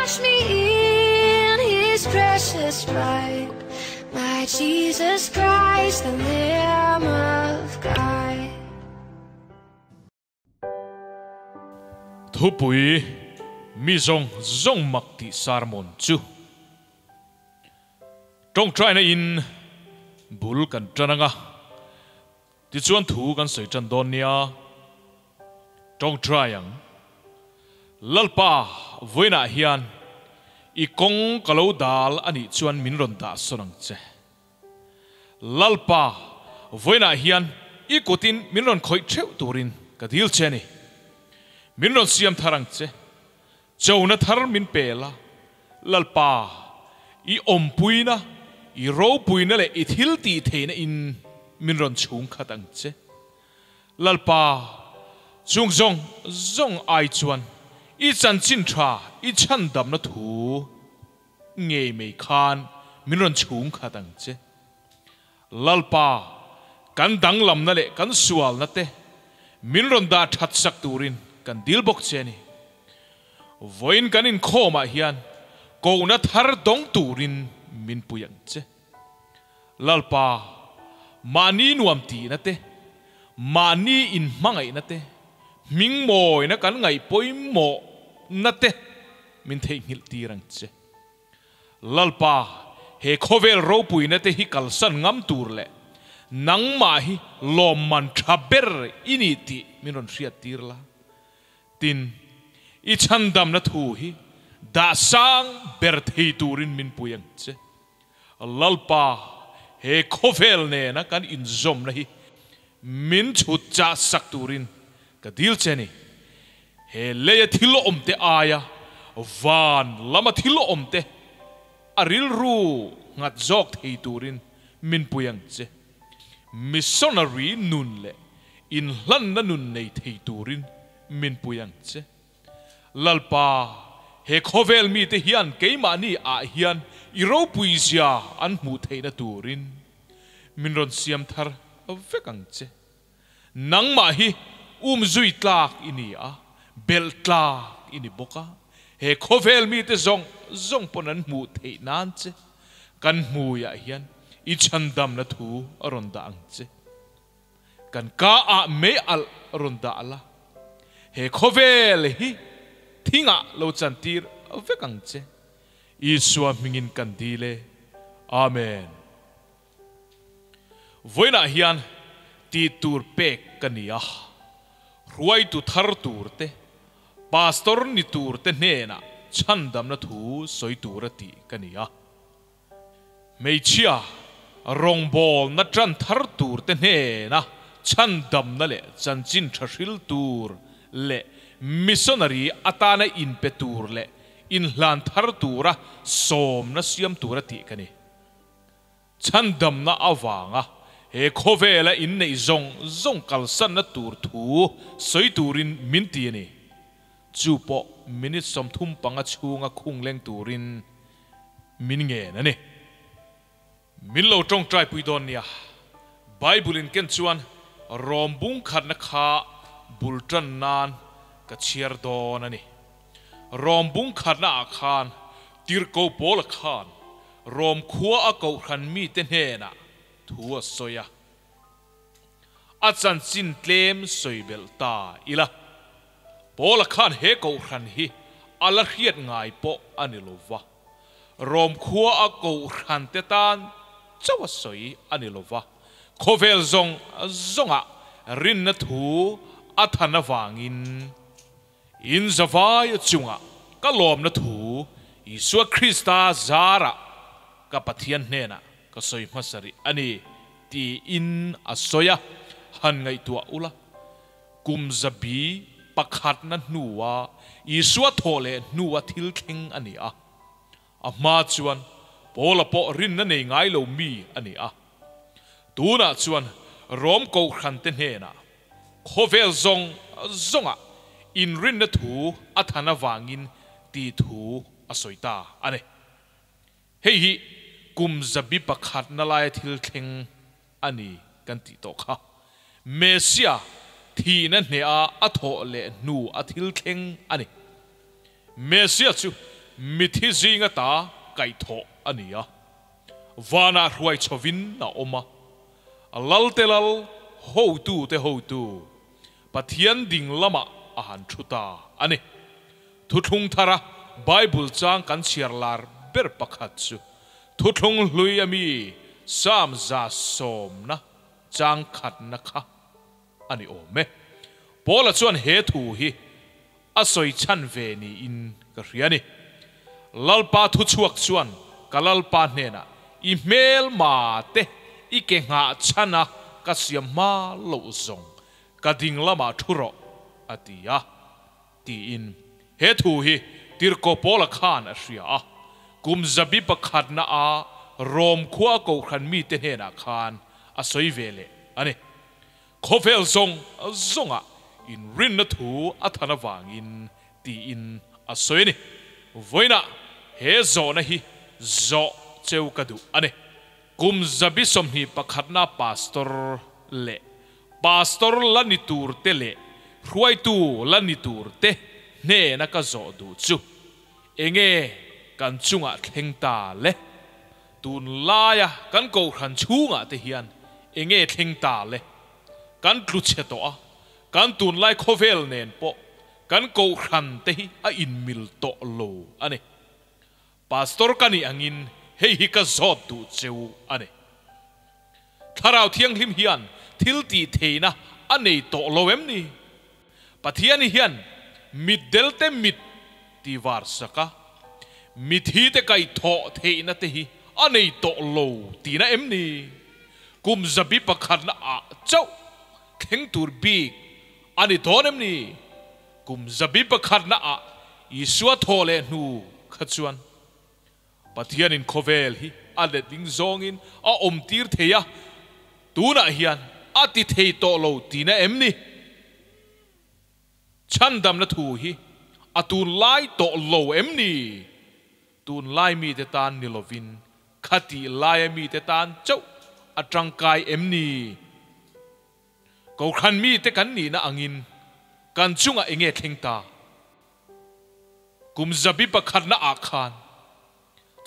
Wash me in His precious blood, my Jesus Christ, the Lamb of God. Thupui mi zawng zawng mak tih sermon chu tawngtaina in bul kan tan anga tichuan thu kan sawi tan dawn nia. Tawngtai ang. Lalpa vawiinah hian i kawng ka lo dal a nih chuan min rawn dah sawn ang che. Lalpa vawiinah hian i kutin min rawn khawih theuh turin ka dil che a ni. Min rawn siam thar ang che. Chona thar min pe la. Lalpa, i awmpuina, i ropuina leh i thil tih theihna in min rawn chhung khat ang che. Lalpa, chung zawng zawng ai chuan i chanchin tha i chhandamna thu ngei mai khan min rawn chhung khat ang che. Lalpa, kan danglamna leh kan sualna te min rawn dah that sak turin kan dil bawk che a ni. Vawiin kan inkhawmah hian kohna thar dawng turin min pui ang che. Lalpa, mahni nuam tihna te, mahni inhmangaihna te, hming mawina kan ngaih pawimawhna te min theihnghilh tir ang che. Lalpa, he khawvel ropuina te hi kalsan ngam tur leh nangmah hi lawmman tha ber i ni tih min rawn hriat tir la. Tin, i chhandamna thu hi dah sang ber thei turin min pui ang che. Lalpa, he khawvel nena kan inzawmna hi min chhut chah sak turin ka dil che ni. He leia thil awmte aia van lama thil awmte a rilru nghat zawk thei turin min pui ang che. Missionary nun leh inhlanna nun nei thei turin min pui ang che. Lalpa, he khawvel mite hian keimahni ah hian i ropui zia an hmuh theihna turin min rawn siam thar vek ang che. Nangmah hi um zui tlak i ni a, belh tlak i ni bawk a, he khawvel mite zawng zawng pawn an hmuh theih nan che kan hmuiah hian i chhandamna thu a rawn dah ang che. Kan ka ah mei alh rawn dah la, he khawvel hi thingah lo chantir vek ang che. Isua hmingin kan dil e. Amen. Vawiinah hian tih tur pek ka ni a, hruaitu thar tur te, pastor ni tur te hnenah chhandamna thu sawi tura tih ka ni a. Hmeichhia rawngbawlna tan thar tur te hnena chhandamna leh chanchin tha hril tur leh missionary atana inpe tur leh inhlan thar tura sawmna siam tura tih ka ni. Chhandamna avanga he khawvela inneih zawng zawng kalsanna tur thu sawi turin min ti a ni. Chu pawh minute 35 chhunga khung leng turin min ngen a ni. Min lo tawngtai pui dawn nia. Bible in ken chuan Rom bung khatna kha bul tan nan ka chhiar dawn a ni. Rom bung khatna ah khan Tirhko Paula khan Rom khua a kohhran mite hnenah thu a sawi a. A chanchin tlem sawi belh ta ila. Paula khan he kohhran hi a la hriat ngai pawh a ni lo va. Rom khua a kohhran te tan chauh a sawi a ni lo va. Khawvel zawng zawngah rinna thu a than avangin in zavai chungah ka lawmna thu Isua Krista zarah ka Pathian hnenah ka sawi hmasa rih a ni tiin a sawi a, han ngaihtuah ula. Kum zabi pakhatna hnua Isua thawh leh hnua thil thleng a ni a. A hma chuan Paula pawh rinna nei ngai lo mi a ni a. Tunah chuan Rom Kohhrante hnenah khawvel zawng zawngah inrinna thu a than avangin tih thu a sawi ta a ni. Hei hi kum zabi pakhatna laia thil thleng a ni kan tih tawh kha. Messia thihna hneha a thawh leh hnu a thil thleng a ni. Messia chu mithi zinga ta kaihthawh a ni a, vanah hruai chhovin a awm a, Lalte Lal, Hotute Hotu, Pathian ding lamah a han thu ta a ni. Thuthlung thara Bible chang kan chhiar lar ber pakhat chu Thuthlung hlui ami Psalm 100 chang khatna kha a ni awm e. Paula chuan he thu hi a sawi chhan ve niin ka hria a ni. Lalpa thuchhuak chuan ka Lalpa hnenah, I hmelma te i ke nghah chhan a ka siam hma loh zawng ka ding lamah thu rawh, a ti a, tiin he thu hi Tirhkoh Paula khan a hria a. Kum zabi pakhatna a Rom khua kohhran mite hnenah khan a sawi ve leh a ni. Khawvel zawng zawngah inrinna thu a than avangin tiin a sawi a ni. Vawiinah he zawhna hi zawh cheu ka duh a ni. Kum 21na pastor leh pastor la ni tur te leh hruaitu la ni tur te hnena ka zawh duh chu enge kan chungah thleng ta le? Tun laia kan kohhran chhungah te hian enge thleng ta le? Kan tlu chhe tawh a, kan tunlai khawvel nen pawh kan kohhran te hi a inmil tawh lo a ni. Pastor ka nih angin hei hi ka zawt duh cheu a ni. Thlarau Thianghlim hian thil tih theihna a nei tawh lo em ni? Pathian hian mitdel te mit ti var sak a, mithi te kaihthawh theihna te hi a nei tawh lo tihna em ni? Kum 11na ah chauh thleng tur bik a ni dawn em ni? Kum 11na ah Isua thaw leh hnu kha chuan Pathianin khawvel hi a letling zawngin a awm tir thei a, tunah hian a ti thei tawh lo tihna em ni? Chhandamna thu hi a tunlai tawh lo em ni? Tunlai mite tan ni lovin khatih laia mite tan chauh a tangkai em ni? Kohhran mite kan nihna angin kan chungah enge thleng ta? Kum 11na ah khan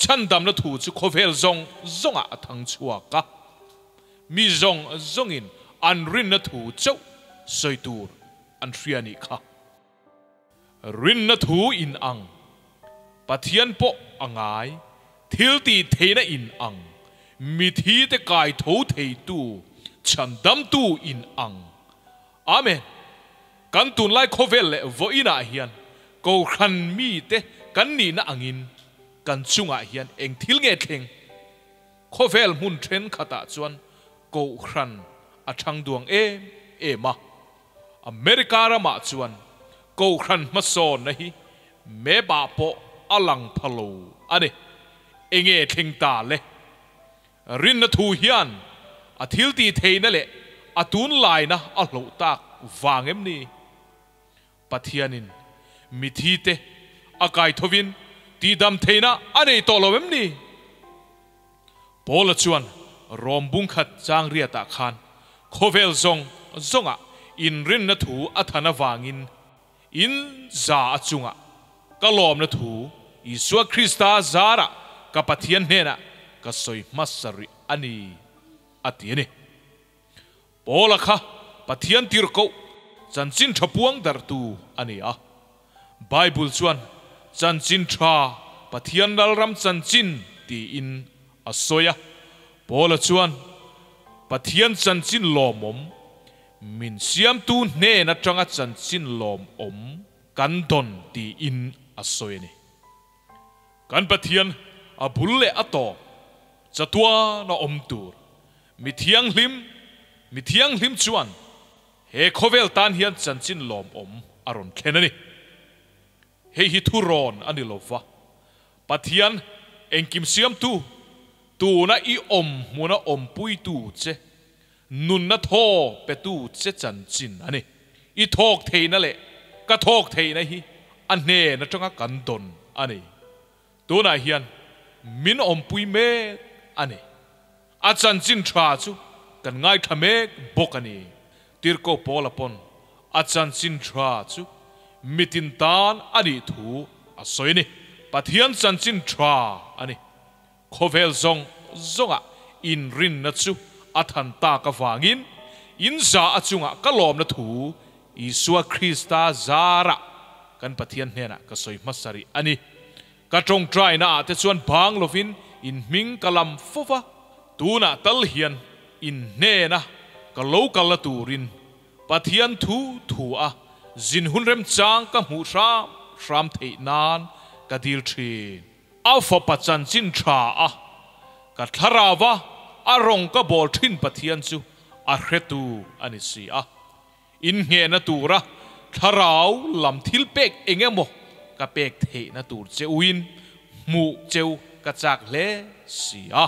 chhandamna thu chu khawvel zawng zawngah a thang chhuak a, mi zawng zawngin an rinna thu chauh sawi tur an hria nih kha. Rinna thu in ang, Pathian pawh a ngai, thil tih theihna in ang, mithi te kai tho theitu, chhandamtu in ang. Amen. Kan tunlai khawvel leh vawiinah hian kohhran mite kan nihna angin kan chungah hian eng thil nge thleng? Khawvel hmun thenkhatah chuan kohhran a thang duang em em a. America ramah chuan kohhran hmasawnna hi map-ah pawh a lang pha lo a ni. Enge thleng ta le? Rinna thu hian a thil tih theihna leh a tunlaina a hloh tak vang em ni? Pathianin mithi te a kai thovin tihdam theihna a nei tawh lo em ni? Paula chuan Rom bungkhat chang riatah khan khawvel zawng zawngah inrinna thu a than avangin in za a chungah ka lawmna thu Isua Krista zarah ka Pathian hnenah ka sawi hmasa rih a ni, a ti a ni. Paula kha Pathian tirhkoh chanchin tha puang darhtu a ni a. Bible chuan chanchin tha Pathian lalram chanchin tiin a sawi a. Paula chuan Pathian chanchin lawmawm min siamtu hnen atanga chanchin lawmawm kan dawn tiin a sawi a ni. Kan Pathian a bul leh a tawp chatuan a awm tur mi thianghlim, mi thianghlim chuan he khawvel tan hian chanchin lawmawm a rawn thlen a ni. Hei hi thurawn a ni lova, Pathian engkim siamtu, tuna i awm hmuna awmpuitu che, nunna thaw petu che chanchin a ni. I thawk theihna leh ka thawk theihna hi a hnen atanga kan dawn a ni. Tunah hian min awmpui mek a ni. A chanchin tha chu kan ngaithla mek bawk a ni. Tirhkoh Paula pawn a chanchin tha chu mitin tan a nih thu a sawi a ni. Pathian chanchin tha a ni. Khawvel zawng zawngah inrinna chu a than tak avangin in za a chungah ka lawmna thu Isua Krista zarah kan Pathian hnenah ka sawi hmasa rih a ni. Ka tawngtaina ah te chuan bang lovin in hming ka lam fo va, tunah tal hian in hnena ka lo kalna turin Pathian thu thu a zin hun remchang ka hmuh hram hram theih nan ka dil thin. A fapa chanchin tha a, ka thlarau a, a rawng ka bawl thin Pathian chu a hretu a ni si a. Innghehna tura thlarau lam thil pek eng emaw ka pek theihna tur che uin hmuh cheu ka chak hle si a.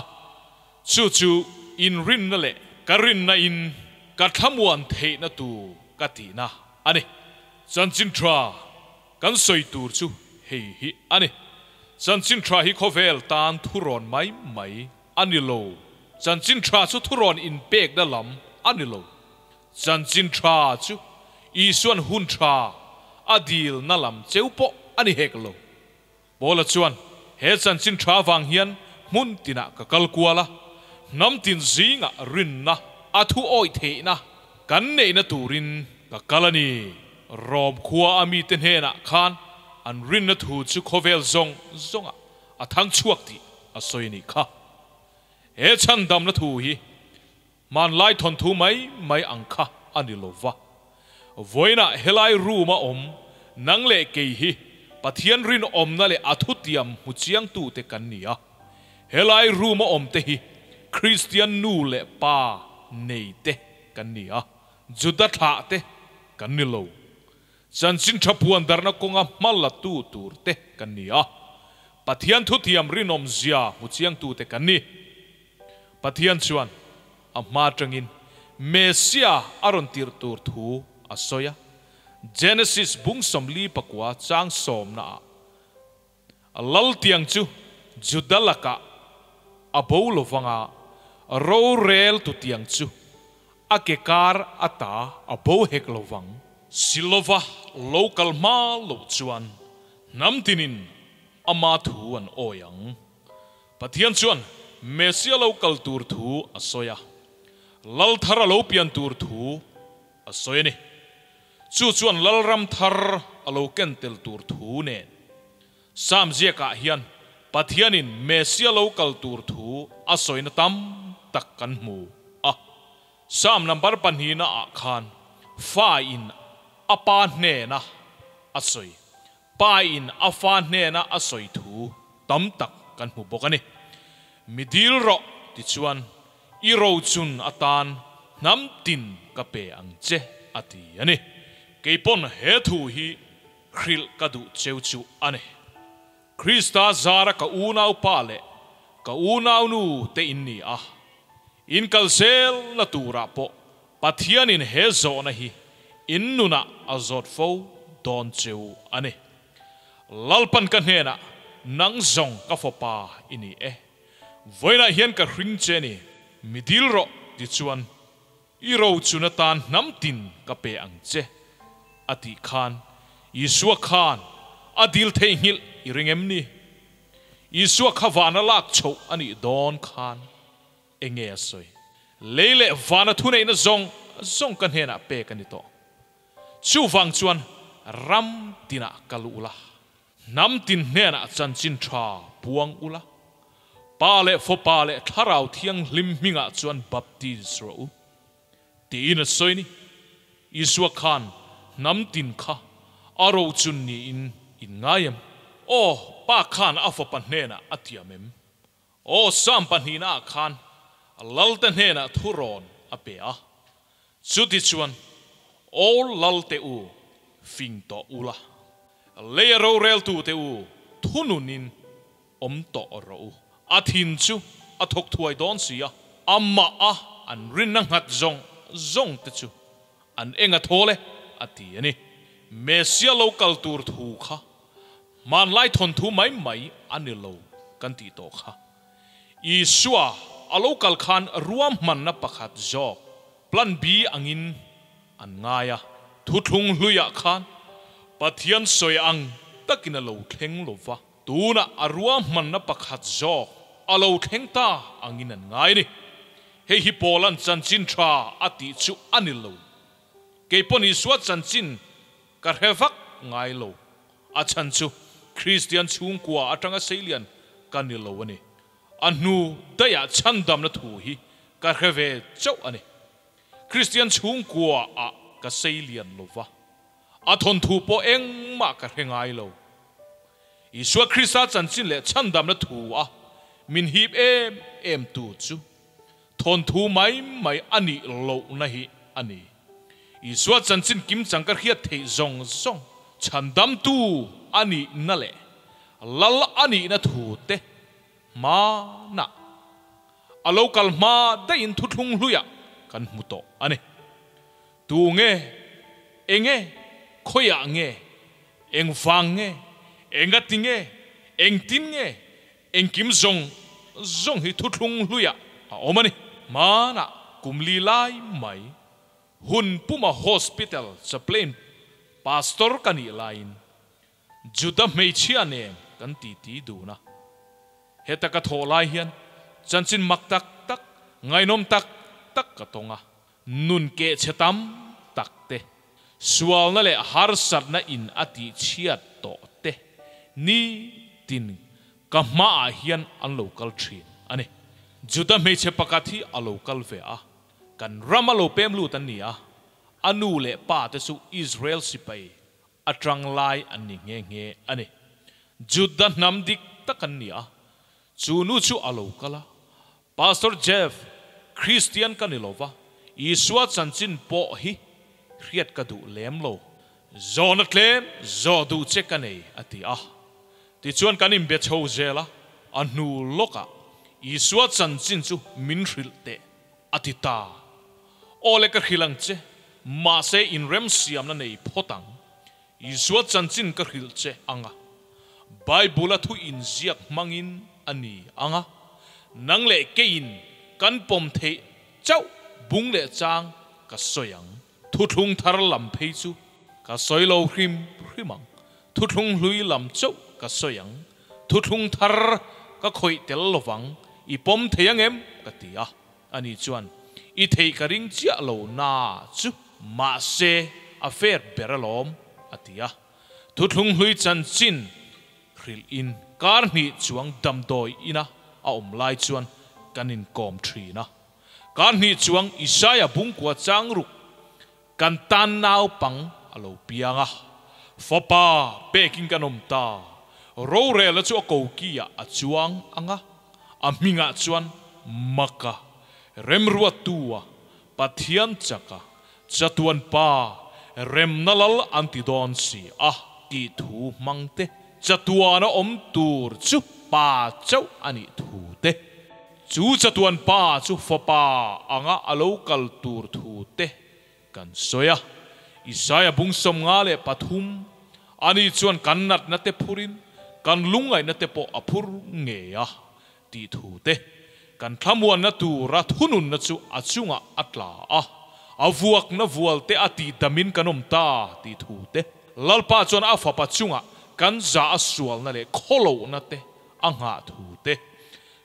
Chu chu inrinna leh ka rinna in ka thlamuan theihna tur ka tihna a ni. Chanchin tha Kan sawi tur chu hei hi a ni. Chanchin tha hi khawvel tan thurawn mai mai a ni lo. Chanchin tha chu thurawn inpekna lam a ni lo. Chanchin tha chu Isuan hun tha a dilna lam cheu pawh a ni hek lo. Paula chuan, He chanchin tha avang hian hmun tinah ka kal kual a, hnam tin zingah rinna a thu awih theihna kan neihna turin ka kal a ni. Rom khua a mite hnenah khan an rinna thu chu khawvel zawng zawngah a thang chhuak tih a sawi a nih kha. He chhandamna thu hi Hmanlai thawnthu mai mai ang kha a ni lo va. Vawiinah helai room a awm nang leh kei hi Pathian rinawmna leh a thutiam hmu chiangtute kan ni a. Helai room a awmte hi Kristian nu leh pa nei te kan ni a, Juda thlah te kan ni lo. Chanchin tha puan darhna kawnga hma la tu tur te kan ni a, Pathian thutiam rinawm zia hmu chiangtute kan ni. Pathian chuan a hma atangin Messia a rawn tirh tur thu a sawi a, Genesis bung 49 chang sawmnaah, Lal tiang chu Juda lakah a bo lovang a, rorel tu tiang chu a ke kar ata a bo hek lovang. Silova lo kal hma loh chuan hnam tinin ama thu an awi ang. Pathian chuan Messia lo kal tur thu a sawi a, Lal thar a lo pian tur thu a sawi a ni. Chu chuan Lalram thar a lo ken tel tur thu nen. Sam ziakah hian Pathianin Messia lo kal tur thu a sawina tam tak kan hmu a. Sam number pahnihna ah khan fa in a pa hnena a sawi. Pa in a fa hnena a sawi thu tam tak kan hmu bawk a ni. Mi dil rawh tichuan i rochun atan hnam tin ka pe ang che a ti a ni. Keipawn he thu hi hrilh ka duh cheu chu a ni. Krista zara ka unau pa leh ka unau nu te in ni a, in kal zelna turah pawh Pathianin he zawhna hi in nunah a zawt fo dawn cheu a ni. Lalpan ka hnenah, Nang zawng ka fapa i ni e. Vawiinah hian ka hring che ni, mi dil rawh, tichuan i rochun atan hnam tin ka pe ang che, a tih khan Isua khan a dil theihnghilh i ring em ni? Isua kha vana lak chhoh a nih dawn khan Enge a sawi? Lei leh vana thuneihna zawng zawng ka hnenah pek a ni tawh. Chuvang chuan ram tinah kal ula, hnam tin hnenah chanchin tha puang ula, Pa leh Fapa leh Thlarau Thianghlim hmingah chuan baptiz rawh u, tiin a sawi ni. Isua khan hnam tin kha a rochun niin in ngai em? Aw, Pa khan a Fapa hnenah a tiam em? Aw, Sam pahnihnaah khan Lalte hnenah thurawn a pe a. Chutichuan, Aw Lalte u, fing tawh ula. Leia roreltute u, thununin awm tawh rawh u. A thin chu a thawk thuai dawn si a, amah a an rinna nghat zawng zawng te chu an eng a thawl e, a ti a ni. Messia lo kal tur thu kha Hmanlai thawnthu mai mai a ni lo kan tih tawh kha. Isua a lo kal khan ruahmanna pakhat zawk, Plan B, angin an ngai a. Thuthlung hluiah khan Pathian sawi ang takin a lo thleng lo va. Tunah a ruahmanna pakhat zawk a lo thleng ta angin an ngai a ni. Hei hi Paula'n chanchin tha a tih chu a ni lo. Kei paw'n Isua chanchin ka hre vak ngai lo. A chhan chu Kristian chhungkua atanga seilian ka ni lo a ni. A hnu daihah chhandamna thu hi ka hre ve chauh a ni. Kristian chhungkua ah ka seilian lo va, a thawnthu pawh engmah ka hre ngai lo. Isua Krista chanchin leh chhandamna thu a min hip em em tu chu thawnthu mai mai a nih lohna hi a ni. Isua chanchin kimchang ka hriat theih zawng zawng chhandamtu a nihna leh Lal a nihna thu te hmanah a lo kal hma daihin thuthlung hluiah kan hmu tawh a ni. Tu nge? Enge? Khawiah nge? Engvang nge? Engati nge? Engtin nge? Engkim zawng zawng hi thuthlung hluiah a awm a ni. Hmanah kum li lai mai hun puma hospital chaplain pastor ka nih laiin Juda hmeichhia nen kan titi dun a. Heta ka thawh lai hian chanchin mak tak tak, ngaihnawm tak tak ka tawng a. Nun keh chhe tam tak te, sualna leh harsatna in a tih chhiat tawh te nitin ka hmaah hian an lo kal thin a ni. Juda hmeichhe pakhat hi a lo kal ve a, kan rama lo pem lut an ni a, a nu leh pa te chu Israel sipai a tang lai an ni nghe nghe a ni. Juda hnam dik tak an ni a, chu nu chu a lo kal a, Pastor Jeff, Kristian ka ni lo va, Isua chanchin pawh hi hriat ka duh lem lo. Zawhna tlem zawh duh che ka nei, a ti a. Tichuan kan inbe chho zel a, a hnu lawkah Isua chanchin chu min hrilh teh, a ti ta. Aw le ka hrilh ang che, mahse inremsiamna nei phawt ang. Isua chanchin ka hrilh che ang a, Bible-a thu inziak hmangin a ni ang a, nang leh keiin kan pawm theih chauh bung leh chang ka sawi ang. Thuthlung thar lam phei chu ka sawi lo hrim hrim ang, thuthlung hlui lam chauh ka sawi ang, thuthlung thar ka khawih tel lovang, i pawm thei ang em? ka ti a. Ani chuan, I theih ka ring chiah lo na chu, mahse a fair ber alawm, a ti a. Thuthlung hlui chanchin hrilh in kar hnih chuang damdawi ina a awm lai chuan kan inkawm thin a. Kar hnih chuang Isaiah bungkua chang ruk kan tan naupang a lo piang a, fapa pekin kan awm ta. Rorela chu a kokiah a chuang ang a, a hmingah chuan Maka, Remruattua, Pathian chaka, Chatuan Pa, Remna Lal an ti dawn si a tih thu hmang te, chatuana awm tur chu Pa chauh a nih thu te. Chu chatuan pa chu fapa anga a lo kal tur thu te kan sawi a. Isaia bung 53, Ani chuan kan natna te phurin kan lungngaihna te pawh a phur ngei a tih thu te, kan thlamuanna tura thununna chu a chungah a tla a, a vuakna vual te a tihdamin kan awm ta tih thu te, Lalpa chuan a fapa chungah kan za a sualna leh khawlohna te a nghah thu te,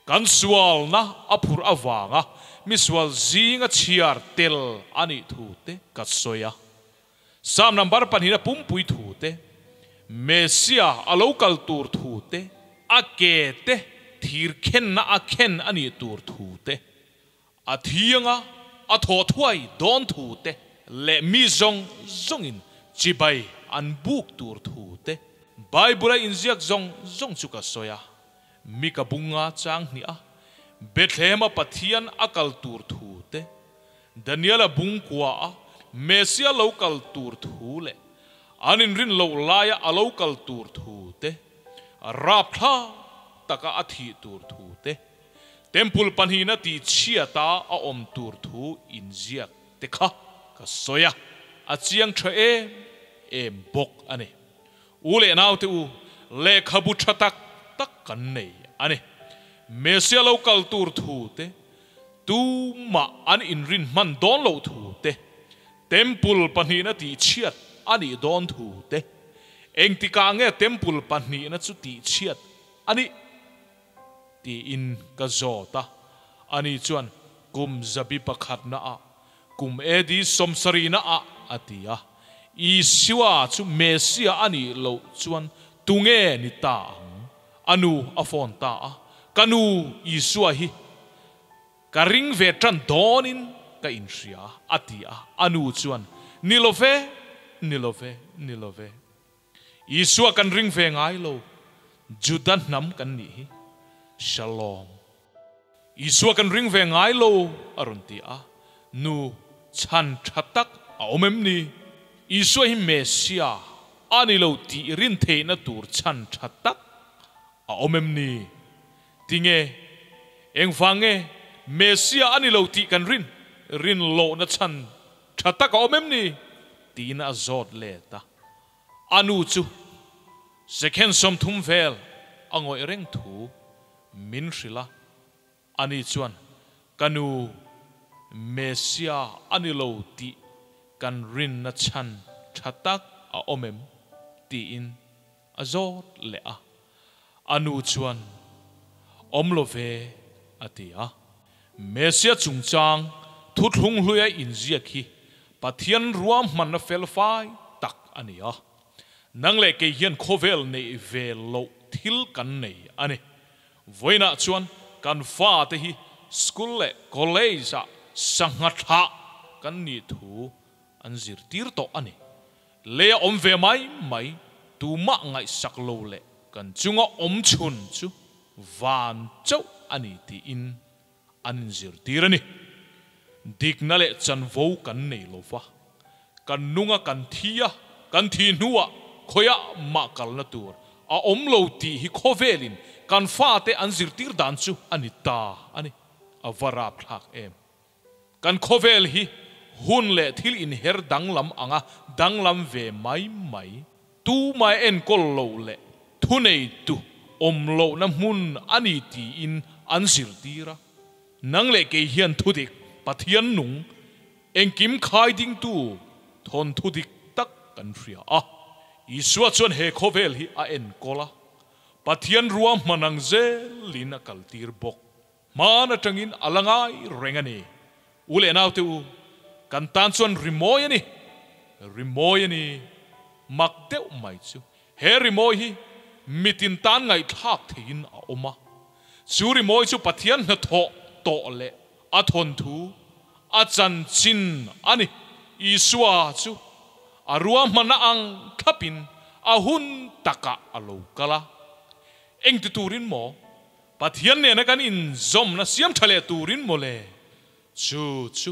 Kan sualna a phurh avanga misual zinga chhiar tel a nih thu te ka sawi a. Psalm number pahnihna pumpui thu te, Messiah a lo kal tur thu te, a ke te thir khenna a khen a nih tur thu te, a thianga a thaw thuai dawn thu te leh mi zawng zawngin chibai an buk tur thu te Bible-a inziak zawng zawng chu ka sawi a. Mi ka bunga chang hnih a, Bethlehem-a Pathian a kal tur thu te, Daniel-a bungkua a Messia lo kal tur thu leh an inrin loh laia a lo kal tur thu te, rapthlak taka a thih tur thu te, Temple pahnihna tihchhiata a awm tur thu inziak te kha ka sawi a, a chiang tha em em bawk a ni. U leh naute u, lehkhabu tha tak tak kan nei a ni. Messia lo kal tur thu te, tumah an inrin hman dawn loh thu te, Temple pahnihna tihchhiat a nih dawn thu te, engtikah nge Temple pahnihna chu tihchhiat? a nih? Tiin ka zawt a. Ani chuan, Kum zabi pakhatnaah, kum AD sawmsarihnaah, a ti a. Isua chu Mesia a nih loh chuan tunge ni ta ang? A nu a phone ta a, Ka nu, Isua hi ka ring ve tan dawnin ka inhria, a ti a. A nu chuan, Ni lo ve, ni lo ve, ni lo ve. Isua kan ring ve ngai lo, Juda hnam kan nih hi. Shalom. Isua kan ring ve ngai lo, a rawn ti a. Nu, chhan tha tak a awm em ni? Isua hi Messia a ni lo tih rin theihna tur chhan tha tak a awm em ni? Tinge, engvang nge Messia a ni lo tih kan rin rin lohna chhan tha tak a awm em ni? Tiin a zawt let a. A nu chu second 30 vel a ngawih reng thu min hrilh a. Ani chuan, Ka nu, Messia a ni lo tih kan rinna chhan tha tak a awm em? tiin a zawt leh a. A nu chuan, Awm lo ve, a ti a. Messia chungchang thuthlung hluia inziak hi Pathian ruahmanna fel fai tak a ni a. Nang leh kei hian khawvel neih ve loh thil kan nei a ni. Vawiinah chuan kan fate hi school leh college ah sangha thlah kan nih thu an zirtir tawh a ni. Lei a awm ve mai mai tumah ngaihsak lo leh kan chunga awm chhun chu van chauh a ni tiin an inzirtir a ni. Dikna leh chanvo kan nei lo va, kan nunga kan thi a, kan thi hnuah khawiah mah kalna tur a awm lo tih hi khawvelin kan fate an zirtir dan chu a ni ta a ni. A va rapthlak em! Kan khawvel hi hun leh thil inher danglam anga danglam ve mai mai, tumah enkawl lo leh thuneitu awm lohna hmun a ni tiin an zirtir a. Nang leh kei hian thudik Pathian nung engkim khai dingtu thawn thudik tak kan hria a. Isua chuan he khawvel hi a enkawl a, Pathian ruahman ang zelin a kaltir bawk. Hmaan atangin a la ngai reng a ni. U leh naute u, kan tan chuan rimawi a ni. Rimawi a ni. Mak deuh mai chu he rimawi hi mitin tan ngaihthlak theihin a awm a. Chu rimawi chu Pathian hnathawh tawh leh a thawnthu, a chanchin a ni. Isua chu a ruahmanna ang thlapin a hun takah a lo kal a. Engti turin maw? Pathian nena kan inzawmna siam tha leh turin mawle, chu chu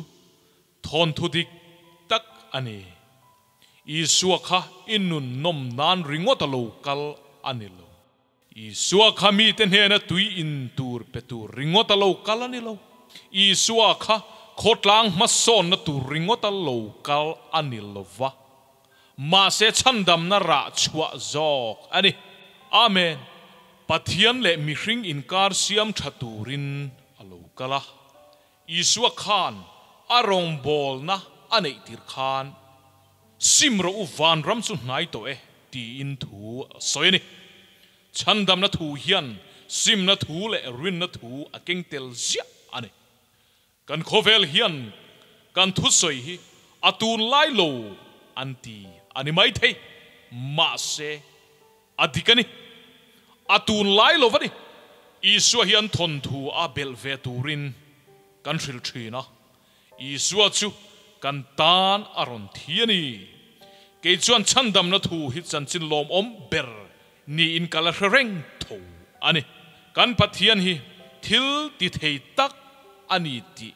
thawnthu dik tak a ni. Isua kha i nun nawm nan ringawt a lo kal a ni lo. Isua kha mite hnena tui in tur pe tur ringawt a lo kal a ni lo. Isua kha khawtlang hmasawnna tur ringawt a lo kal a ni lo va. Mahse chhandamna rah chhuah zawk a ni. Amen. Pathian leh mihring inkar siam tha turin a lo kal a. Isua khan a rawngbawlna a neih tir khan, Sim rawh u vanram chu hnai tawh e tiin thu a sawi a ni. Chhandamna thu hian simna thu leh rinna thu a keng tel ziah a ni. Kan khawvel hian kan thusawi hi a tunlai lo an ti a ni maithei, mahse a dik a ni. A tunlai lo va ni. Isua hi an thawnthu a belh ve turin kan hrilh thin a, Isua chu kan tan a rawn thi a ni. Kei chuan chhandamna thu hi chanchin lawmawm ber niin ka la hre reng tho a ni. Kan Pathian hi thil ti thei tak a ni tih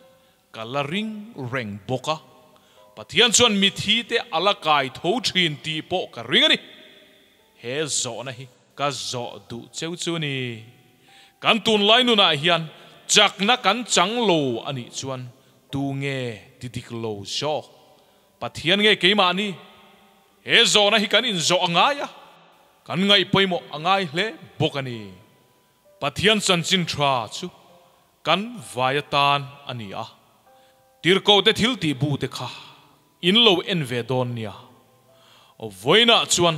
ka la ring reng bawk a. Pathian chuan mithi te a la kai tho thin tih pawh ka ring a ni. He zawhna hi ka zawh duh cheu chu a ni. Kan tunlai nunah hian chakna kan chang lo a nih chuan tu nge ti dik lo zawk? Pathian nge keimahni? He zawhna hi kan inzawh a ngai a, kan ngaih pawimawh a ngai hle bawk a ni. Pathian chanchin tha chu kan vai atan a ni a, tirhkohte thil tih bu te kha in lo en ve dawn nia. Vawiinah chuan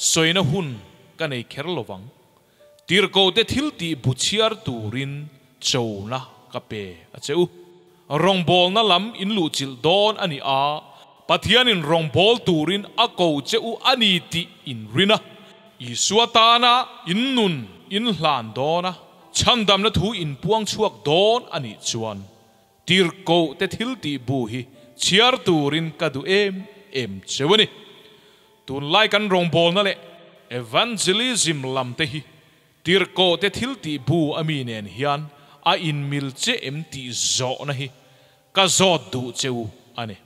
sawina hun ka nei kher lo vang. Tirhkohte thiltih bu chhiar turin chona ka pe a che u. Rawngbawlna lam in luhchilh dawn a ni a, Pathianin rawngbâwl turin a ko che u a ni tih in rin a. Isua tana in nun in hlan dawn a, chhandamna thu in puang chhuak dawn a nih chuan Tirhkohte thiltih bu hi chhiar turin ka duh em em cheu a ni. Tunlai kan rawngbawlna leh evangelism lam te hi Tirhkohte thiltih bu a mi nen hian a inmil che em tih zawhna hi ka zawt duh che u a ni.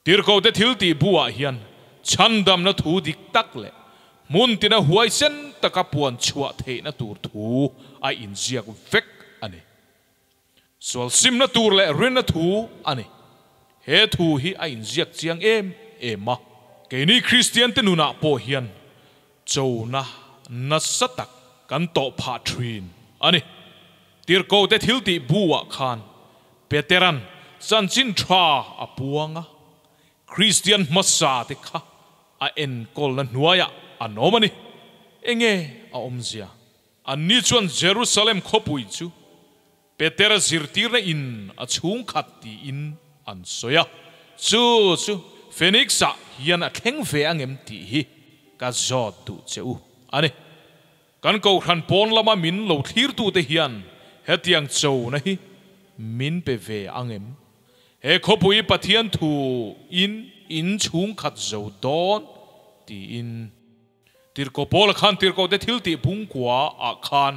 Tirhkohte thiltih bu ah hian chhandamna thu dik tak leh hmun tina huaisen taka puan chhuah theihna tur thu a inziak vek a ni. Sual simna tur leh rinna thu a ni. He thu hi a inziak chiang em em a. Keini Kristiante nunah pawh hian chona nasa tak kan tawh phah thin a ni. Tirhkohte thiltih bu-ah khan Petera'n chanchin tha a puang a, Kristian hmasate kha a enkawlna hnuaiah an awm a ni. Enge a awmzia? Anni chuan Jerusalem khawpui chu Petera zirtirna in a chhungkhat tiin an sawi a. Chu chu Phoenix-ah hian a thleng ve angem tih hi ka zawt duh che u a ni. Kan kohhran pawn lama min lo thlirtute hian hetiang chona hi min pe ve angem? He khawpui Pathian thu in in chhungkhat zo dawn tiin. Tirhkoh Paula khan tirhkohte thil tih bungkua ah khan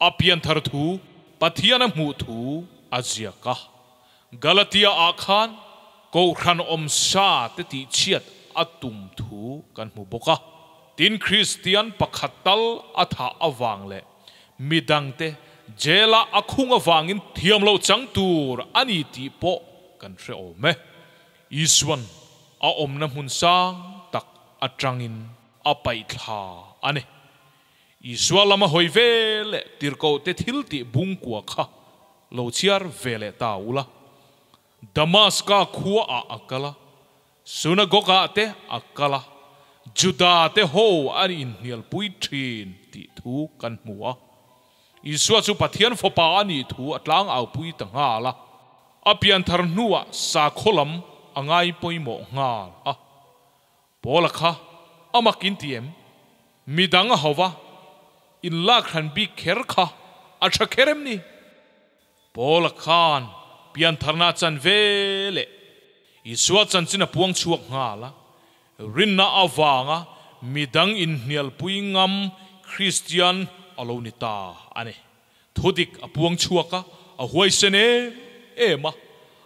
a pianthar thu Pathian a hmuh thu a ziak a. Galatia ah khan Kohhran awmsa te tih chhiat a tum thu kan hmu bawk a. Tin Kristian pakhat tal a thah avang leh midangte jail ah a khung avangin thiam loh chang tur a ni tih pawh kan hre awm e. Isuan a awmna hmun sang tak atangin a paih thla a ni. Isua lama hawi ve leh tirhkohte thil tih bungkua kha lo chhiar ve leh ta ula. Damaska khuaah a kal a, Synagogue-ah te a kal a, Juda-te ho an inhnialpui thin tih thu kan hmu a. Isua chu Pathian Fapa a nih thu a tlangaupui ta nghal a. A pianthar hnuah sakhaw lam a ngai pawimawh nghal a. Paula kha a mak in ti em? Midang a ho va, in lak hran bik kher kha a tha kher em ni? Paula khan piantharna a chan ve leh Isua chanchin a puang chhuak nghal a, rinna avanga midang inhnialpui ngam Kristian a lo ni ta a ni. Thudik a puang chhuak a, a huaisen em em a,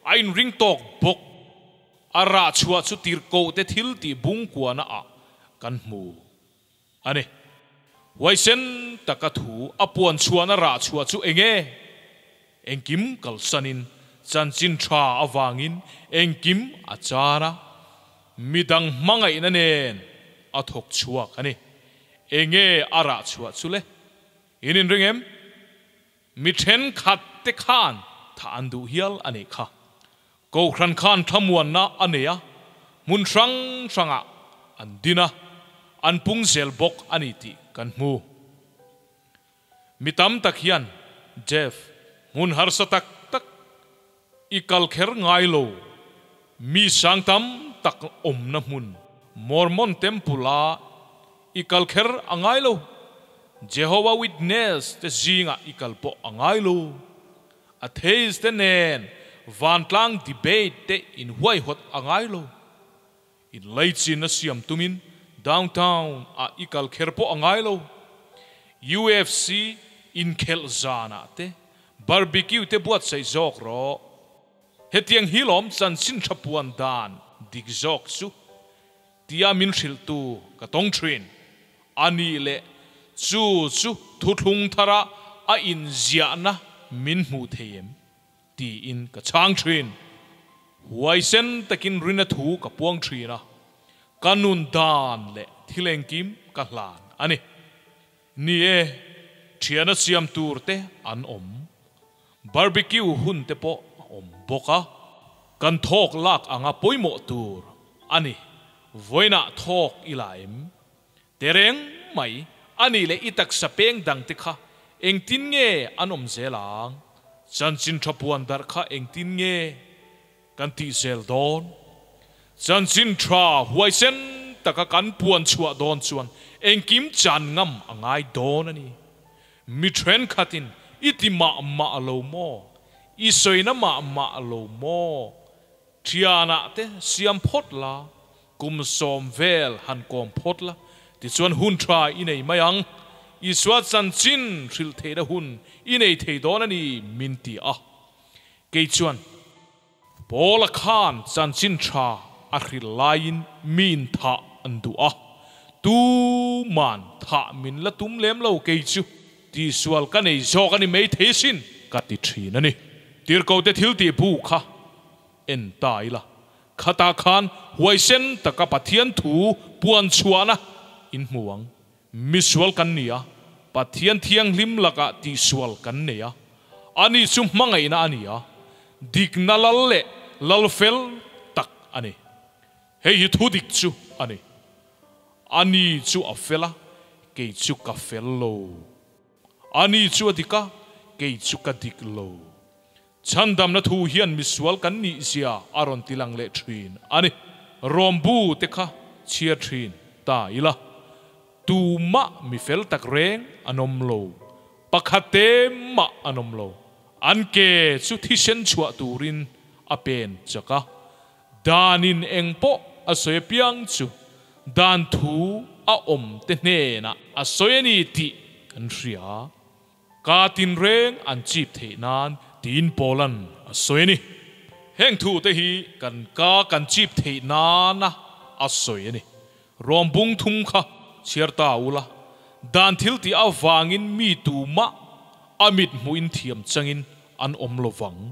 a inring tawk bawk. A rah chhuah chu tirhkohte thil tih bungkuana ah kan hmu a ni. Huaisen taka thu a puan chhuahna rah chhuah chu eng nge? Engkim kalsanin chanchin tha avangin engkim a char a, midang hmangaihna nen a thawk chhuak a ni. Eng nge a rah chhuah chu le? In inring em? Mi thenkhat te khan tha an duh hial a nih kha. Kohhran khan thlamuanna a nei a, hmun hrang hrangah an din a, an pung zel bawk a ni tih kan hmu. Mi tam tak hian Jeff, hmun harsa tak tak i kal kher ngai lo, mi sang tam tak awmna hmun Mormon Temple-a i kal kher a ngai lo, Jehovah Witness te zingah i kal pawh a ngai lo, Atheist te nen vantlang debate te inhuaihawt a ngai lo, inlaichin a siam tumin downtown ah i kal kher pawh a ngai lo, UFC inkhelh zanah te barbecue te buatsaih zawk rawh. Hetiang hi lawm chanchin tha puan dan dik zawk chu tia min hrilhtu ka tawng thin. A nih leh chu chu thuthlung thara a inziahna min hmuh thei em? Tiin ka chhang thin. Huaisen takin rina thu ka puang thin a, ka nun dan leh thil engkim ka hlan a ni. Ni e, thiana siam tur te an awm. Barbecue hun te pawh a awm bawk a, kan thawk lak anga pawimawh tur a ni. Vawiinah thawk i la em? Tereng mai. Ani leh i taksa peng dangte kha engtin nge an awm zel ang? Chanchin tha puan darh kha engtin nge kan tih zel dawn? Chanchin tha huaisen taka kan puan chhuah dawn chuan engkim chan ngam a ngai dawn a ni. Mi thenkhatin i ti mah mah lo maw? I sawina mah mah lo maw? Thianah te siam phawt la, kum sawm vel han kawm phawt la, tichuan hun tha i nei mai ang. Isua chanchin hrilh theihna hun i nei thei dawn a ni min ti a. Kei chuan, Paula khan chanchin tha a hrilh laiin miin thah an duh a, tuman thah min la tum lem lo kei chu tihsual ka nei zawk a ni mai thei asin ka ti thin a ni. Tirhkote thil tih bu kha en ta ila, khatah khan huaisen taka Pathian thu puan chhuahna in hmu ang. Misual kan ni a, Pathian thianghlim lakah tihsual kan nei a, ani chu hmangaihna a ni a, dikna lal leh lal fel tak a ni. Hei hi thu dik chu a ni. Ani chu a fel a, kei chu ka fel lo. Ani chu a dik a, kei chu ka dik lo. Chhandamna thu hian misual kan nih zia a rawn ti lang leh thin a ni. Rawmbu te kha chhiar thin ta ila, tumah mi fel tak reng an awm lo, pakhat te mah an awm lo. An ke chu thisen chhuah turin a pen chak a, danin eng pawh a sawi apiang chu dan thu a awm te hnenah a sawi a ni tih kan hria. Ka tinreng an chip theih nan tiin Paula'n a sawi a ni. Heng thute hi kan ka kan chip theih nana a sawi a ni. Rawm bung thum kha chhiar ta ula, dan thil tih avangin mi tumah a mit hmuhin thiam changin an awm lo vang.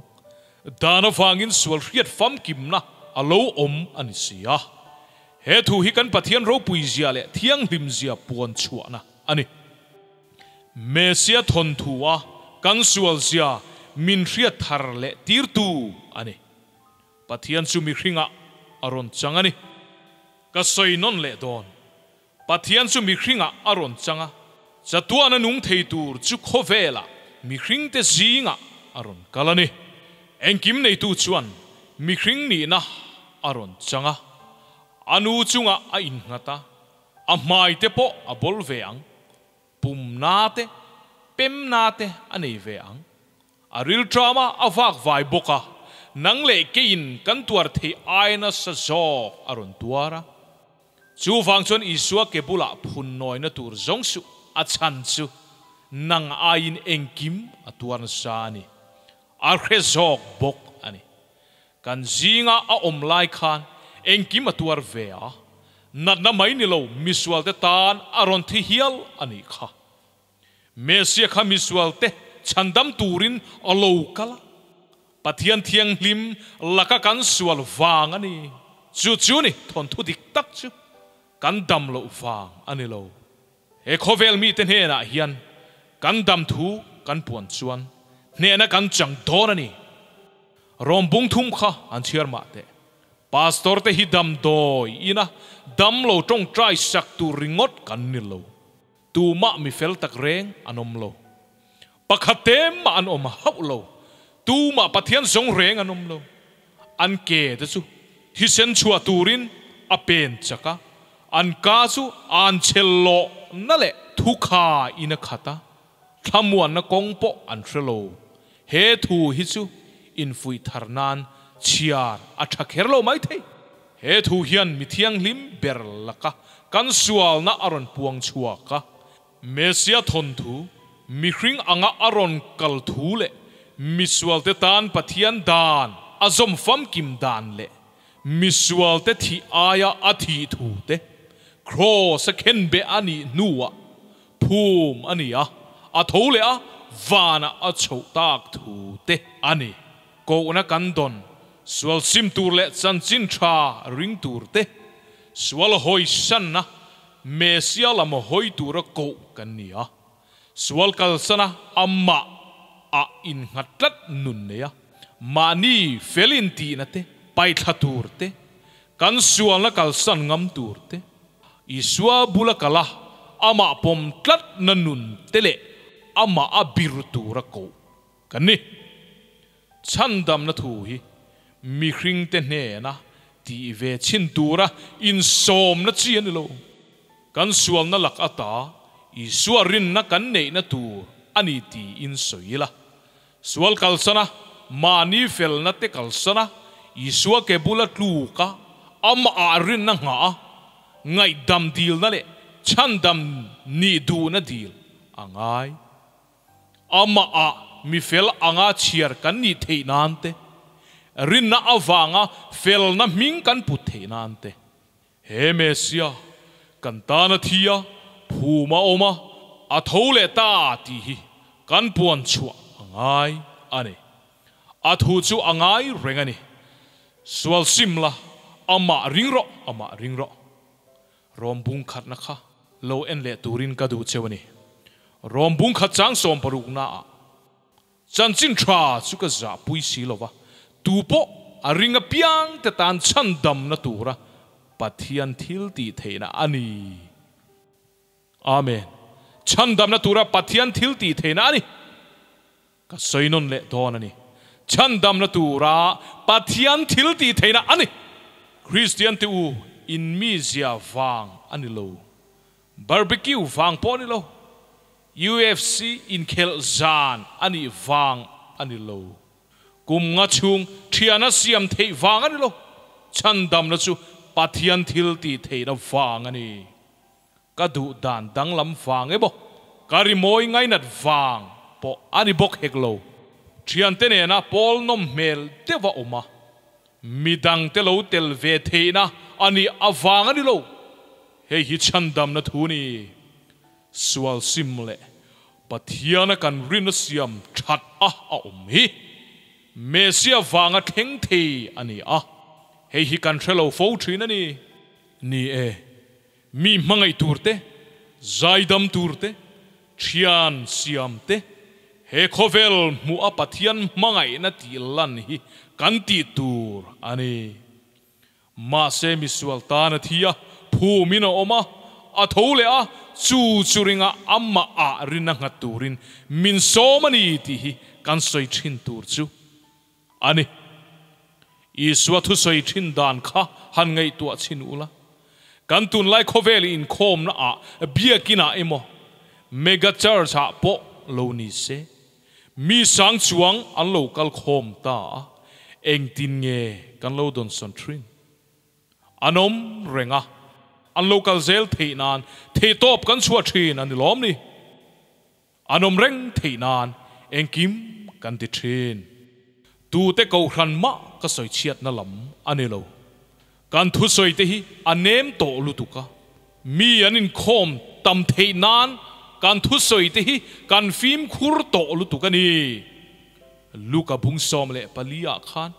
Dan avangin sual hriat famkimna a lo awm a ni si a. He thu hi kan Pathian ropuizia leh thianghlimzia puan chhuahna a ni. Mesia thawnthu a kan sualzia min hriat thar leh tirtu a ni. Pathian chu mihringah a rawn chang a ni. Ka sawi nawn leh dawn. Pathian chu mihringah a rawn chang a, chatuana nung thei tur chu khawvelah mihringte zingah a rawn kal a ni. Engkim neitu chuan mihring nihna a rawn chang a, a nu chungah a innghat a, a hmai te pawh a bawl ve ang. Pumna te, pemna te a nei ve ang. A rilṭama a vak vai bawk a, nang leh keiin kan tuar theih ai nasa zawk a rawn tuar a. Chuvang chuan Isua ke bulah phun nawina tur zawng suh, a chhan chu nang aiin engkim a tuar nasa a ni. A hre zawk bawk a ni. Kan zinga a awm lai khan engkim a tuar ve a, natna mai ni lo misualte tan a rawn thi hial a nih kha. Mesia kha misualte chhandam turin a lo kal a, Pathian thianghlim laka kan sual vang a ni. Chu chu ni thawnthu dik tak chu kan dam loh vang a ni lo. He khawvel mite hnenah hian kan dam thu kan puan chuan hnehna kan chang dawn a ni. Rawm bung thum kha an chhiar mah teh. Pastor te hi damdawi ina dam lo tawngtai sak tur ringawt kan ni lo. Tumah mi fel tak reng an awm lo. Pakhat te mah an awm hauh lo. Tumah Pathian zawng reng an awm lo. An ke te chu thisen chhuah turin a pen chak a, an ka chu an chhel lawhna leh thukha in a khat a. Thlamuanna kawng pawh an hre lo. He thu hi chu infuih thar nan chhiar a tha kher lo mai thei. He thu hian mi thianghlim ber laka kan sualna a rawn puang chhuak a. Mesia thawnthu, mihring anga a rawn kal thu leh misualte tan Pathian dan a zawm famkim dan leh misualte thih aia a thih thu te, Kraws a khenbeh a nih hnuah Phum a ni a, a tho leh a, vanah a chhoh tak thu te a ni. Kohna kan dawn, sual sim tur leh chanchin tha ring tur te, sual hawi sanna, Mesia lam hawi tura koh kan ni a. Sual kalsana amah ah innghat tlat nun nei a, mahni fel intihna te, paithla tur te, kan sualna kalsan ngam tur te, Isua bula kal a, amah pawm tlatna nun te leh amah a bir tura koh kan ni. Chhandamna thu hi mihringte hnena tih ve chhin tura insawmna chi a ni lo. Kan sualna lak ata Isua rinna kan neihna tur a ni tiin sawi ila. Sual kalsana, mahni felna te kalsana, Isua ke bula tluka amah rinna nghah a, ngaihdam dilna leh chhandam nih duhna dil a ngai. Amah ah mi fel anga chhiar kan nih theih nan te, rinna avanga felna hming kan put theih nan te, he Messiah kan tana thi a, phum a awm a, a tho leh ta tih hi kan puan chhuah a ngai a ni. A thu chu a ngai reng a ni. Sual sim la, amah ring rawh, amah ring rawh. Rawm bung khatna kha lo en leh turin ka duh cheu a ni. Rawm bung khat chang sawmparukna ah chanchin tha chu ka zahpui si lova, tu pawh a ring apiang te tan chhandamna tura Pathian thil tih theihna a ni. Amen. Chhandamna tura Pathian thil tih theihna a ni. Ka sawi nawn leh dawn a ni. Chhandamna tura Pathian thil tih theihna a ni. Kristian te u, in mizia vang a ni lo. Barbecue vang pawh a ni lo. UFC inkhelh zan a nih vang a ni lo. Kum nga chhung thiana siam theih vang a ni lo. Chhandamna chu Pathian thil tih theihna vang a ni. Ka duh dan danglam vang emaw, ka rimawi ngainat vang pawh a ni bawk hek lo. Thiante nena pawl nawm hmel deuh a awm a, midangte lo tel ve theihna a nih avang a ni lo. Hei hi chhandamna thu ni. Sual sim leh Pathiana kan rinna siam that a a awm hi Messiah vanga thleng thei a ni a, hei hi kan hre lo fo thin a ni. Ni e. Mi hmangaih tur te, zaidam tur te, thian siam te, he khawvel hmuh a Pathian hmangaihna tih lan hi kan tih tur a ni. Mahse misual tan a thi a, phumin a awm a, a tho leh a, chu chu ringa amah ah rin a nghat turin min sawm a ni tih hi kan sawi thin tur chu a ni. Isua thusawi thin dan kha han ngaihtuah chhin ula. Kan tunlai khawvel inkhawmna ah biakin ah emaw mega church ah pawh lo ni se, mi sang chuang an lo kal khawm ta a, engtin nge kan lo dawnsawn thin? An awm reng a, an lo kal zel theih nan theihtawp kan chhuah thin a ni lawm ni? An awm reng theih nan engkim kan ti thin. Tute kohhran mah ka sawi chhiatna lam a ni lo. Kan thusawi te hi a nem tawh lutuk a, mi an inkhawm tam theih nan kan thusawi te hi kan fimkhur tawh lutuk a ni. Luka bung 14 ah khan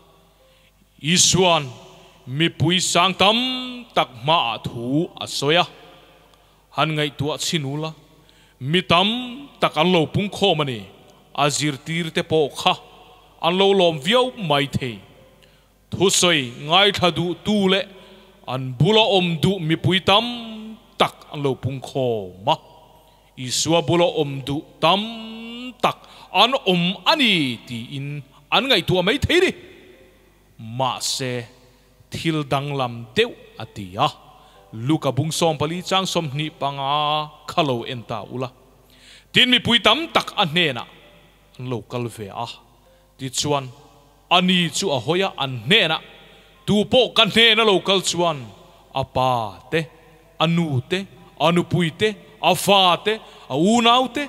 Isua'n mipui sang tam tak hmaah thu a sawi a. Han ngaihtuah chhin ula, mi tam tak an lo pung khawm a ni. A zirtirte pawh kha an lo lawm viau mai thei. Thusawi ngaithla duhtu leh an bula awm duh mipui tam tak an lo pung khawm a. Isua bula awm duh tam tak an awm a ni tiin an ngaihtuah mai thei ni. Mahse, thil danglam deuh a ti a, Luka bung 14 chang 25 kha lo en ta ula. Tin mipui tam tak a hnenah an lo kal ve a, tichuan ani chu a hawi a, an hnenah, Tu pawh ka hnena lo kal chuan a pa te, a nu te, a nupui te, a fa te, a unau te,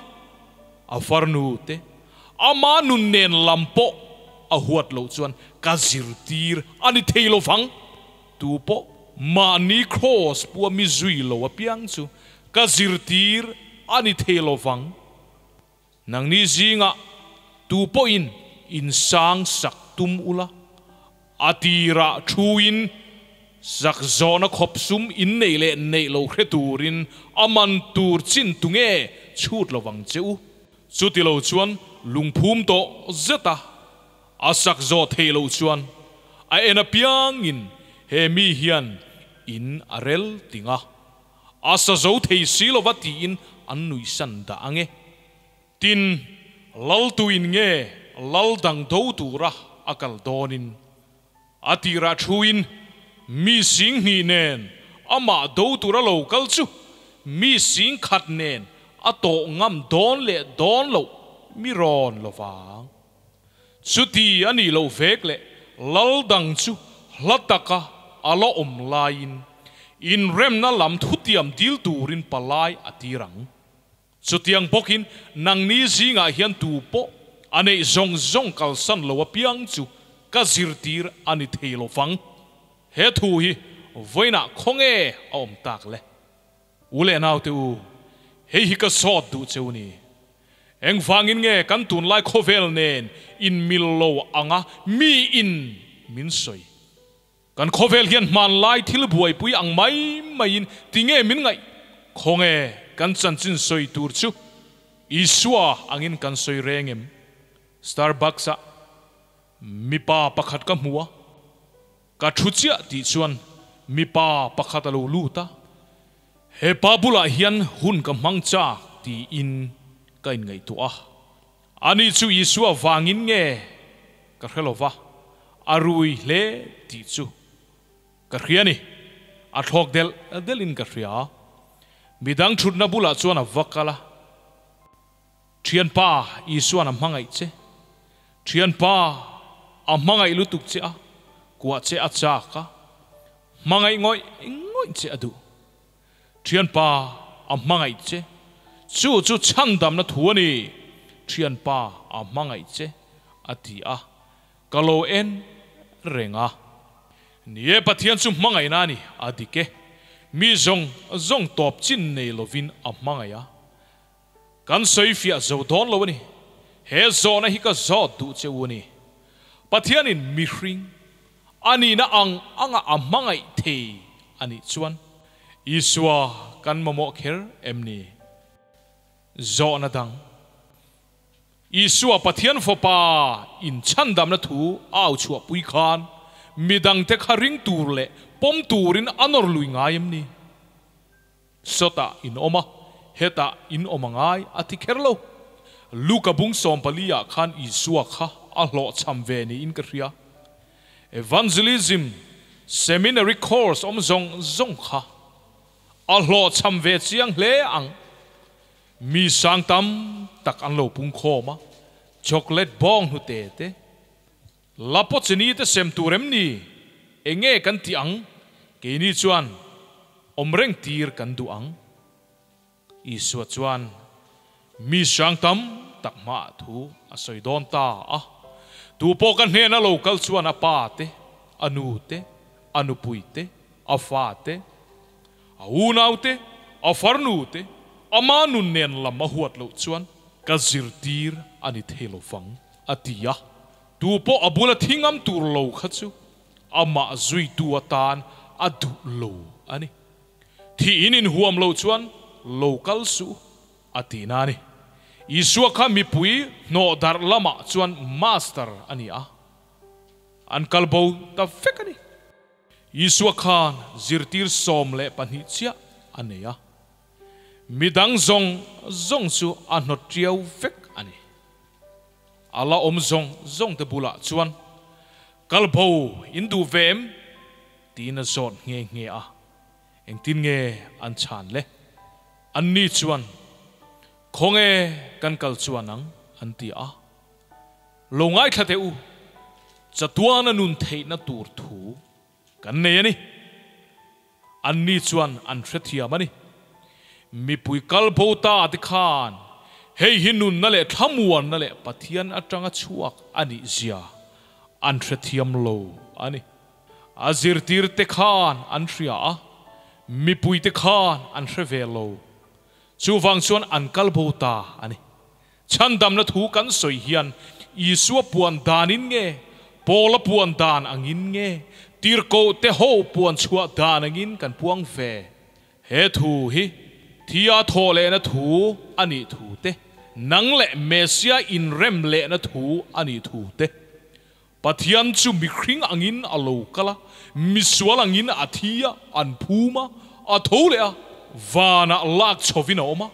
a farnu te, ama nun nen lam pawh a huat loh chuan ka zirtir a ni thei lo vang. Tu pawh mahni kraws pua mi zui lo apiang chu ka zirtir a ni thei lo vang. Nangni zingah tu pawhin insang sak tum ula, a tirah thuin sak zawhna khawp sum inneih leh neih lo hre turin a man tur chin tu nge chhut lo vang che u. Chuti lo chuan lungphum tawh zet a, a sak zawh theih loh chuan a en apiangin he mi hian in a rel ting a. A sa zo thei si lova tiin an nuihsan dah ang e. Tin, lal tuin nge lal dang do tura a kal dawnin a tirah thuin mi 2000 nen amah do tura lo kal chu mi 10,000 nen a tawh ngam dawn leh dawn loh mi rawn lovang. Chuti a nih loh vek leh lal dang chu hla taka a la awm laiin inremna lam thutiam dil turin palai a tir ang. Chutiang bawkin nangni zingah hian tu pawh a neih zawng zawng kalsan lo apiang chu ka zirtir a ni thei lo vang. He thu hi vawiinah khawnge a awm tak le? U leh naute u, hei hi ka zawt duh cheu ni. Engvangin nge kan tunlai khawvel nen inmil lo anga mi in min sawi? Kan khawvel hian hmanlai thil buaipui ang mai maiin tinge min ngaih? Khawnge kan chanchin sawi tur chu Isua angin kan sawi reng em? Starbucks-ah mipa pakhat ka hmu a, ka thu chiah tih chuan mipa pakhat a lo lut a, he pa bulah hian hun ka hmang chak tiin ka inngaihtuah a. Ani chu Isua vangin nge ka hre lo va, a rui hle tih chu ka hria a ni. A thlawk delh delhin ka hria. Midang thutna bulah chuan a va kal a, Thianpa, Isua'n a hmangaih che. Thianpa, a hmangaih lutuk che a, kuah che a chak a, hmangaih ngawih ngawih che a duh. Thianpa a hmangaih che, chu chu chhandamna thu a ni, Thianpa a hmangaih che, a ti a, ka lo en reng a. Ni e, Pathian chu hmangaihna a ni, a dik e. Mi zawng zawng tawp chin nei lovin a hmangaih a. Kan sawi fiah zo dawn lo a ni. He zawhna hi ka zawt duh che u a ni. Pathianin mihring a nihna ang anga a hmangaih thei a nih chuan Isua kan mamawh kher em ni? Zawhna dang, Isua Pathian Fapa inchhandamna thu a au chhuahpui khan midangte kha ring tur leh pawm turin a nawr lui ngai em ni? Sawtah in awm a, hetah in awm a ngai a ti kher lo. Luka bung 14 ah khan Isua kha a hlawhchham ve niin ka hria. Evangelism Seminary course awm zawng zawng kha a hlawhchham ve chiang hle ang. Mi sang tam tak an lo pung khawm a, chocolate bawng hnute te, Lapochini te sem tur em ni? Enge kan tih ang? Keini chuan awm reng tir kan duh ang. Isua chuan mi hrang tam tak hmaah thu a sawi dawn ta a. Tu pawh ka hnena lo kal chuan a pa te, a nu te, a nupui te, a fa te, a unau te, a farnu te, ama nun nen lam a huat loh chuan ka zirtir a ni thei lo vang. A ti a, tu pawh a bula thi ngam tur lo kha chu amah zuitu atan a duh lo a ni. Thiin inhuam lo chuan lo kal suh a ti na a ni. Isua kha mipui hnawh darh lamah chuan master a ni a, an kal bo ta vek a ni. Isua khan zirtir 12 chiah a nei a, midang zawng zawng chu a hnawt tiau vek a ni. A la awm zawng zawng te bulah chuan, Kal bo in duh ve em? tiin a zawt nghe nghe a. Engtin nge an chhan le? Anni chuan, Khawnge kan kal chuan ang? an ti a. Lo ngaithla teh u, chatuana nun theihna tur thu kan nei a ni. Anni chuan an hrethiam a ni. Mipui kal bo ta te khan hei hi nunna leh thlamuanna leh Pathian atanga chhuak a nih zia an hrethiam lo a ni. A zirtir te khan an hria a, mipui te khan an hre ve lo. Chuvang chuan an kal bo ta a ni. Chhandamna thu kan sawi hian Isua puan danin nge, Paula puan dan angin nge, tirhkoh te ho puan chhuah dan angin kan puang ve? He thu hi thia thawh lehna thu a nih thu te, nang leh Messia inrem lehna thu a nih thu te, Pathian chu mihring angin a lo kal a, misual angin a thi a, an phum a, a tho leh a. vanah lak chhovin a awm a,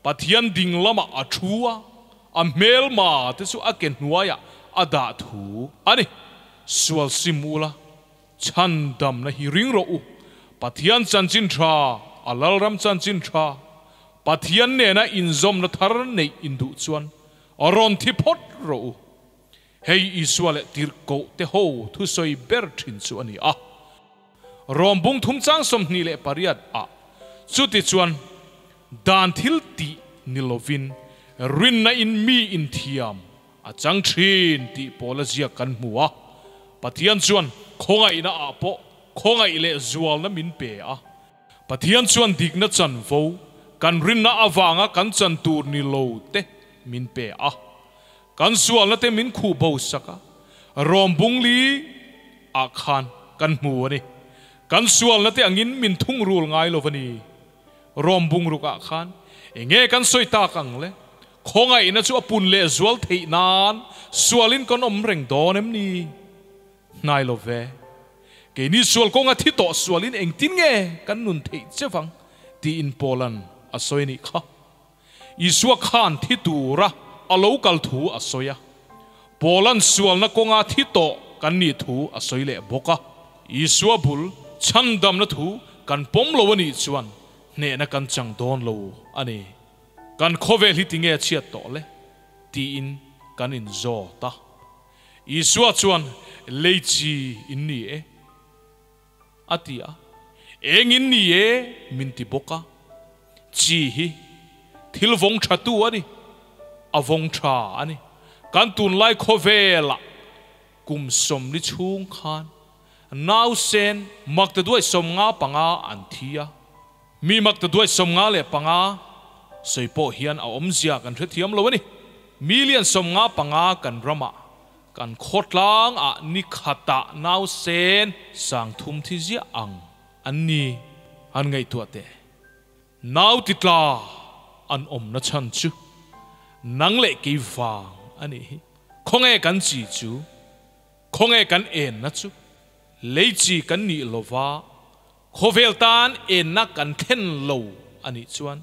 Pathian ding lamah a thu a, a hmelma te chu a ke hnuaiah a dah thu a ni. Sual sim ula, chhandamna hi ring rawh u. Pathian chanchin tha, a lalram chanchin tha, Pathian nena inzawmna thar neih induh chuan rawn thi phawt rawh u. Hei Isua leh tirhkoh te ho thusawi ber thin chu a ni a. Rom bung thum chang 28 ah chuti chuan dan thil tih ni lovin rinna in mi inthiam a chang thin tih pawl a ziak kan hmu a. Pathian chuan khawngaihna ah pawh khawngaih leh zualna min pe a. Pathian chuan dikna chanvo kan rinna avanga kan chan tur ni lo te min pe a. Kan sualna te min khuh bo sak a, Rom bung li ah khan kan hmu a ni. Kan sualna te angin min thungrul ngai lo va ni. Rom bung ruk ah khan enge kan sawi tak ang le? Khawngaihna chu a pun leh zual theih nan sualin kan awm reng dawn em ni? Hnai lo ve. Keini sual kawnga thi tawh sualin engtin nge kan nun theih che vang? tiin Paula'n a sawi a nih kha. Isua khan thi tura a lo kal thu a sawi a, Paula'n sualna kawnga thi tawh kan nih thu a sawi leh bawk a. Isua bul chhandamna thu kan pawm lo a nih chuan hnehna kan chang dawn lo a ni. Kan khawvel hi tinge a chhiat tawh le? tiin kan inzawt a. Isua chuan, Lei chi in ni e. A ti a, Engin ni e min ti bawk a, chi hi thil vawng tha tu a ni, a vawng tha a ni. Kan tunlai khawvelah kum sawmli chhung khan nausen maktaduai 55 an thi a, mi maktaduai 55 sawi pawh hian a awmzia kan hrethiam lo a ni. Million 55 kan ramah Kan khawtlang ah ni khatah nausen 3000 thi ziah ang an ni an ngaihtuah teh. Nau ti tla an awmna chhan chu nang leh kei vang a nih hi. Khawnge kan chi chu? Khawnge kan enna chu? Lei chi kan nih lova khawvel tan enna kan thlen lo a nih chuan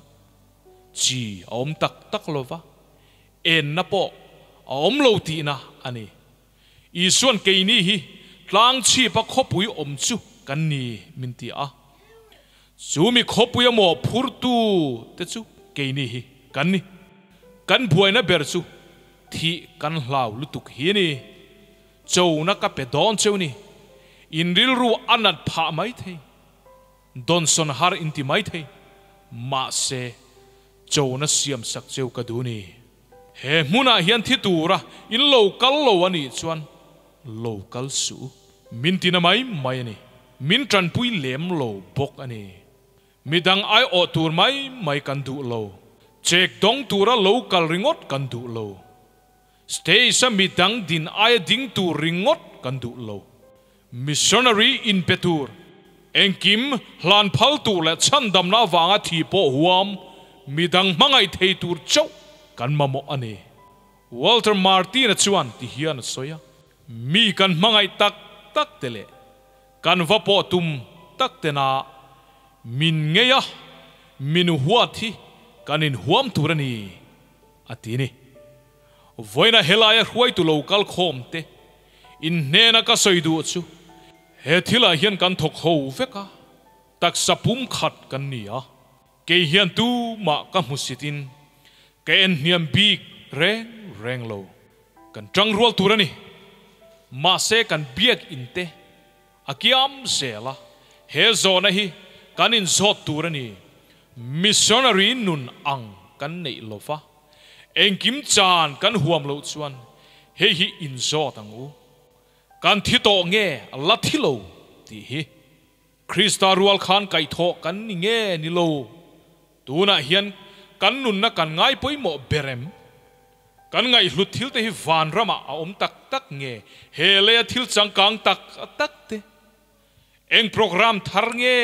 chi a awm tak tak lova Enna pawh a awm lo tihna a ni. Isuan keini hi tlang chhipa khawpui awm chu kan ni min ti a. Chu mi khawpui a mawh phurtu te chu keini hi kan ni. Kan buaina ber chu thih kan hlau lutuk hi a ni. Chona ka pe dawn cheu ni. In rilru a nat phah mai thei. Dawnsawn har in ti mai thei. Mahse. Chona siam sak cheu ka duh ni. He hmunah hian thi tura in lo kal lo a nih chuan lo kal suh. Min tina mai mai a ni. Min tanpui lem lo bawk a ni. Midang aiawh tur mai mai kan duh lo. Chek dawng tura lo kal ringawt kan duh lo. Stage-a midang din aia ding tur ringawt kan duh lo. Missionary inpe tur, engkim hlan phal tur leh chhandamna avanga thi pawh huam midang hmangaih thei tur chauh kan mamawh a ni. Walter Martin-a chuan ti hian a sawi a, Mi kan hmangaih tak tak te leh kan va pawh tum tak tena min ngei a, min huat hi kan inhuam tur a ni, a ti a ni. Vawiina helaia hruaitu lo kal khawm te in hnena ka sawi duh chu he thilah hian kan thawk ho vek a, taksa pum khat kan ni a, kei hian tumah ka hmusitin ka en hniam bik reng reng lo. Kan tang rual tur a ni. Mahse kan biak in te a kiam zel a, he zawhna hi kan inzawt tur a ni. Missionary nun ang kan neih lova. Engkim chan kan huam loh chuan hei hi inzawt ang u. Kan thi tawh nge la thi lo tih hi. Krista rual khan kaihthawh kan ni nge ni lo. Tunah hian kan nunna kan ngai pawimawh ber em? Kan ngaihhlut thil te hi vanramah a awm tak tak nge he leia thil changkang tak tak te? Eng program thar nge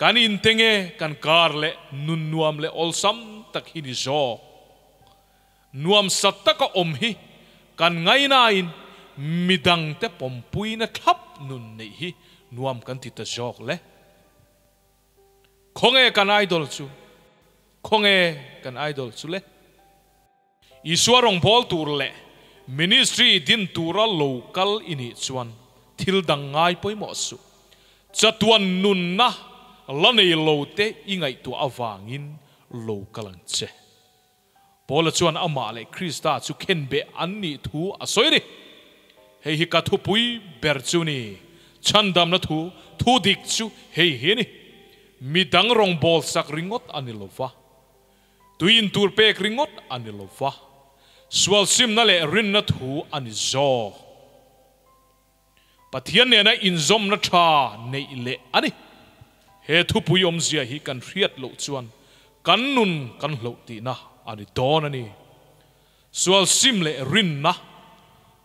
kan inte nge kan kar leh nun nuam leh awlsam tak hi ni zawk? Nuam sat taka awm hi kan ngainain midangte pawmpuina thlap nun neih hi nuam kan ti ta zawk le. Khawnge kan idol chu? Khawnge kan idol chu le? Isua rawngbâwl tûr leh ministry din tûra lo kal i nih chuan thil dang ngai pawimawh suh. Chatuan nunna la nei lote i ngaihtuah avângin lo kal ang che. Paula chuan amah leh Krista chu khenbeh an nih thu a sawi a ni. Hei hi ka thupui ber chu ni. Chhandamna thu, thu dik chu hei hi a ni. Mi dang rawngbâwl sak ringawt a ni lo va. Tui in tur pek ringawt a ni lo va. Sual simna leh rinna thu a ni zawk. Pathian nena inzawmna tha neih leh a ni. He thupui awmzia hi kan hriat loh chuan kan nun kan hloh tihna a ni dawn a ni. Sual sim leh rinna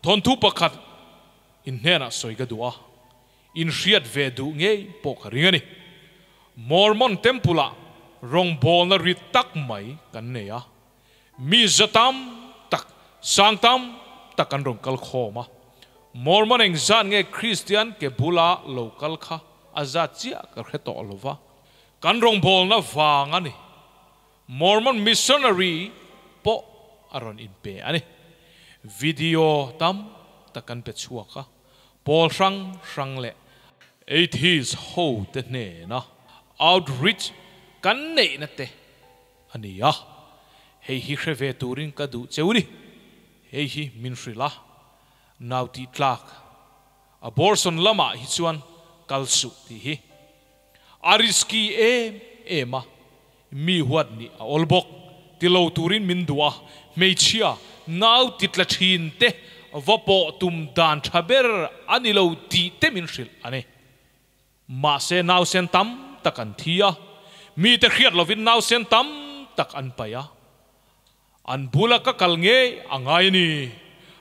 thawnthu pakhat in hnenah sawi ka duh a, in hriat ve duh ngei pawh ka ring a ni. Mormon Temple-ah rawngbawlna rit tak mai kan nei a. Mi za tam tak, sang tam tak an rawn kal khawm a. Mormon engzat nge Kristian ke bula lo kal kha a zat chiah ka hre tawh lo va. Kan rawngbawlna vang a ni. Mormon missionary pawh a rawn inpe a ni. Video tam tak kan pe chhuak a, pawl hrang hrang leh atheist ho te hnena outreach kan neihna te A ni a, hei hi hre ve turin ka duh cheu ni. Hei hi min hrilh a, nau tih tlak abortion lamah hi chuan kal suh tih hi a risky em em a, mi huat nih a awl bawk. Ti lo turin min duh a, hmeichhia nau ti tla thin te va pawh tum dan tha ber a ni lo tih te min hrilh a ni. Mahse nausen tam tak an thi a, mite hriat lovin nausen tam tak an paih a. An bula ka kal ngei a ngai a ni.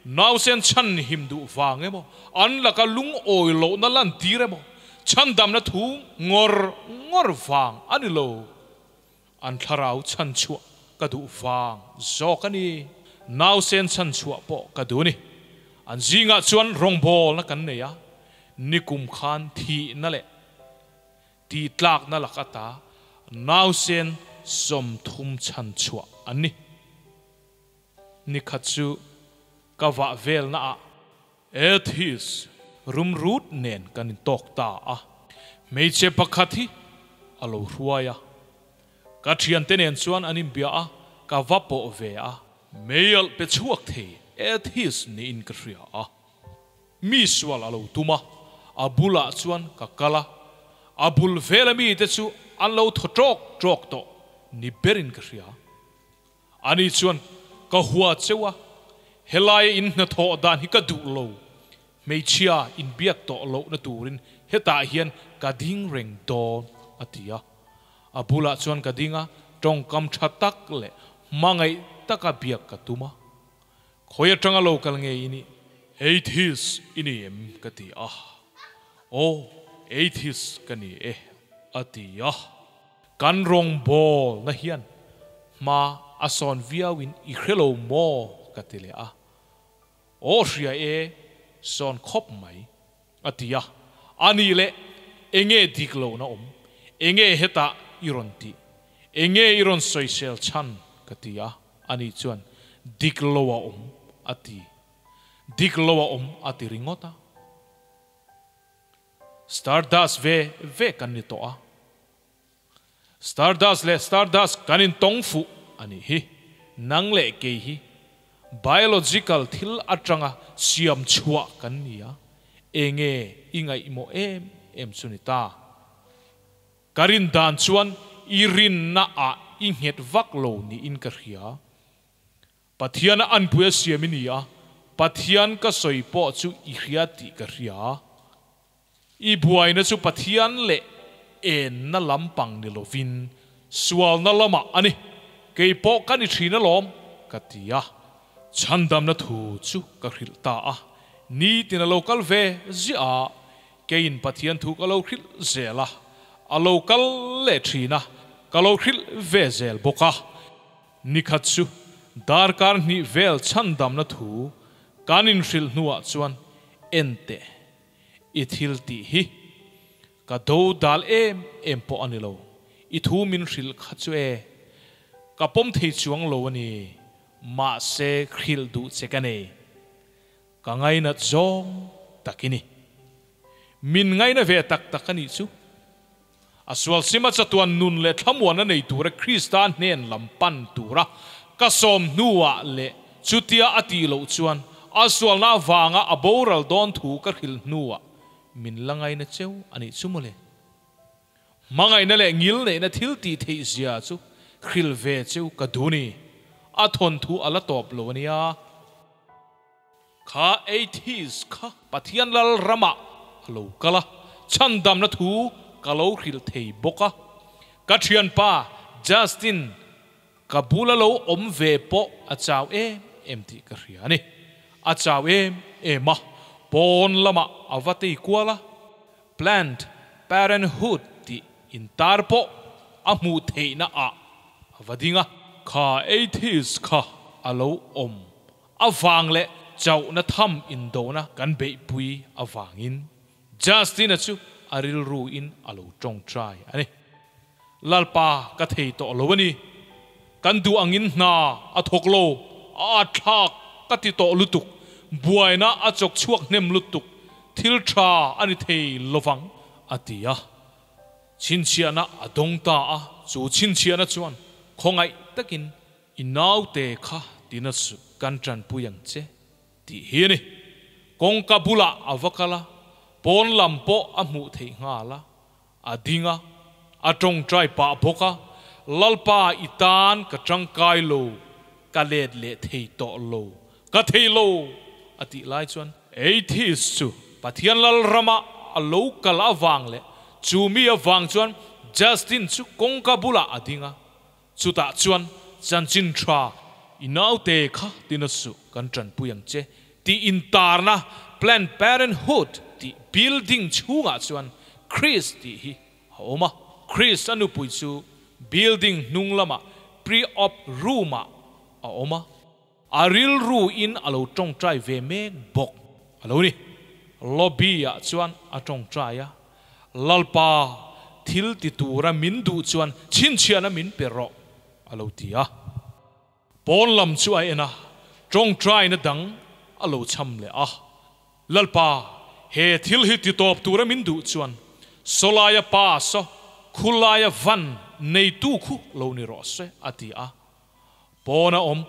Nausen chhan him duh vang emaw, an laka lungawi lohna lantir emaw, chhandamna thu ngawr ngawr vang a ni lo. An thlarau chhanchhuah ka duh vang zawk a ni. Nausen chhanchhuah pawh ka duh a ni. An zingah chuan rawngbawlna kan nei a, nikum khan thihna leh tihtlakna lak ata nausen 30 chhanchhuah an ni. Nikhat chu ka vah velnaah Atheist rumrut nen kan intawk ta a, hmeichhe pakhat hi a lo hruai a. Ka thiante nen chuan an inbia a, ka va pawh ve a. Meialh pe chhuak thei atheist niin ka hria a. Mi sual a lo tum a, a bulah chuan ka kal a. A bul vela mite chu an lo thaw ṭawk ṭawk tawh ni berin ka hria. Ani chuan, Ka hua cheu a, helaia in hnathawh dan hi ka duh lo. Hmeichhia inbiak tawh lohna turin hetah hian ka ding reng dawn, a ti a. A bulah chuan ka ding a, tawngkam tha tak leh hmangaih taka biak ka tum a. Khawi atanga lo kal nge i nih? Atheist i ni em? ka ti a. Aw, atheist ka ni e, a ti a. Kan rawngbawlna hian hma a sawn viauin i hre lo maw? ka ti leh a. Aw hria e, sawn khawp mai, a ti a. A nih leh, enge dik lohna awm? Enge hetah i rawn tih? Enge i rawn sawisel chhan? ka ti a. Ani chuan, Dik lo a awm, a ti. Dik lo a awm, a ti ringawt a. Stardust ve ve kan ni tawh a. Stardust leh Stardust kan intawng fuh a nih hi. Nang leh kei hi biological thil atanga siam chhuah kan ni a, enge i ngaihmawh em em chu ni ta. Ka rin dan chuan i rinna ah i nghet vak lo niin ka hria. Pathian a anpui a siam i ni a, Pathian ka sawi pawh chu i hria tih ka hria. I buaina chu Pathian leh enna lampang ni lovin sualna lamah a ni, kei pawh ka ni thin alawm, ka ti a. Chhandamna thu chu ka hrilh ta a, nitin a lo kal ve ziah a, keiin Pathian thu ka lo hrilh zel a, a lo kal leh thin a, ka lo hrilh ve zel bawk a. Nikhat chu darkar hnih vel chhandamna thu kan inhrilh hnuah chuan en teh, i thil tih hi ka do dal em em pawh a ni lo. I thu min hrilh kha chu e, ka pawm thei chuang lo a ni, mahse hrilh duh che ka nei. Ka ngainat zawng tak i ni. Min ngaina ve tak tak a nih chu. A sual sima chatuan nun leh thlamuana nei tura Krista hnen lam pan tura ka sawm hnuah leh chutia a tih loh chuan a sualna avanga a boral dawn thu ka hrilh hnuah min la ngaina cheu a nih chu mawle. Hmangaihna leh ngil neihna thil tih theih zia chu hrilh ve cheu ka duh ni. A thawnthu a la tawp lo a nia. Kha atheist kha Pathian lal ramah a lo kal a, chhandamna thu ka lo hrilh thei bawk a. Ka thianpa Justin ka bula lo awm ve pawh a chau em em tih ka hria a ni. A chau em em a, pawn lamah a va tei kual a, Planned Parenthood tih intar pawh a hmuh theihna ah a va ding a. Kha atheist kha a lo awm Avang leh chauhna tham indona kan beihpui avangin Justin-a chu a rilruin a lo tawngtai a ni. Lalpa ka thei tawh lo a ni. Kan duh angin hna a thawk lo, a atthlak ka ti tawh lutuk, buaina a chawk chhuak hnem lutuk, thil tha a ni thei lovang, a ti a. Chhinchhiahna a dawng ta a, chu chhinchhiahna chuan khawngaih takin I naute kha tina suh kan tanpui ang che tih hi a ni. Kawngka bulah a va kal a, pawn lam pawh a hmuh theih nghal a, a ding a, a tawngtai pah bawk a, Lalpa i tan ka tangkai lo, ka let leh thei tawh lo, ka thei lo a tih lai chuan Atheist chu Pathian Lalrama a lo kal avang leh chu mi avang chuan Justin chu kawngka bulah a ding a, Chutah chuan chanchin tha i naute kha tina suh kan tanpui ang che tih intarna Planned Parenthood tih building chhungah chuan Chris tih hi a awm a. Chris a nupui chu building hnung lamah pre-op room-ah a awm a. A rilru in a lo tawngtai ve mek bawk a lo ni. Lobby ah chuan a tawngtai a, Lalpa, thil ti tura min duh chuan chhinchhiahna min pe rawh a lo ti a. Pawn lam chu a en a, tawngtaina dang a lo cham leh a. Lalpa, he thil hi ti tawp tura min duh chuan sawlaia pa saw khulaia van neitu khu lo ni rawh se a ti a. Pawn a awm,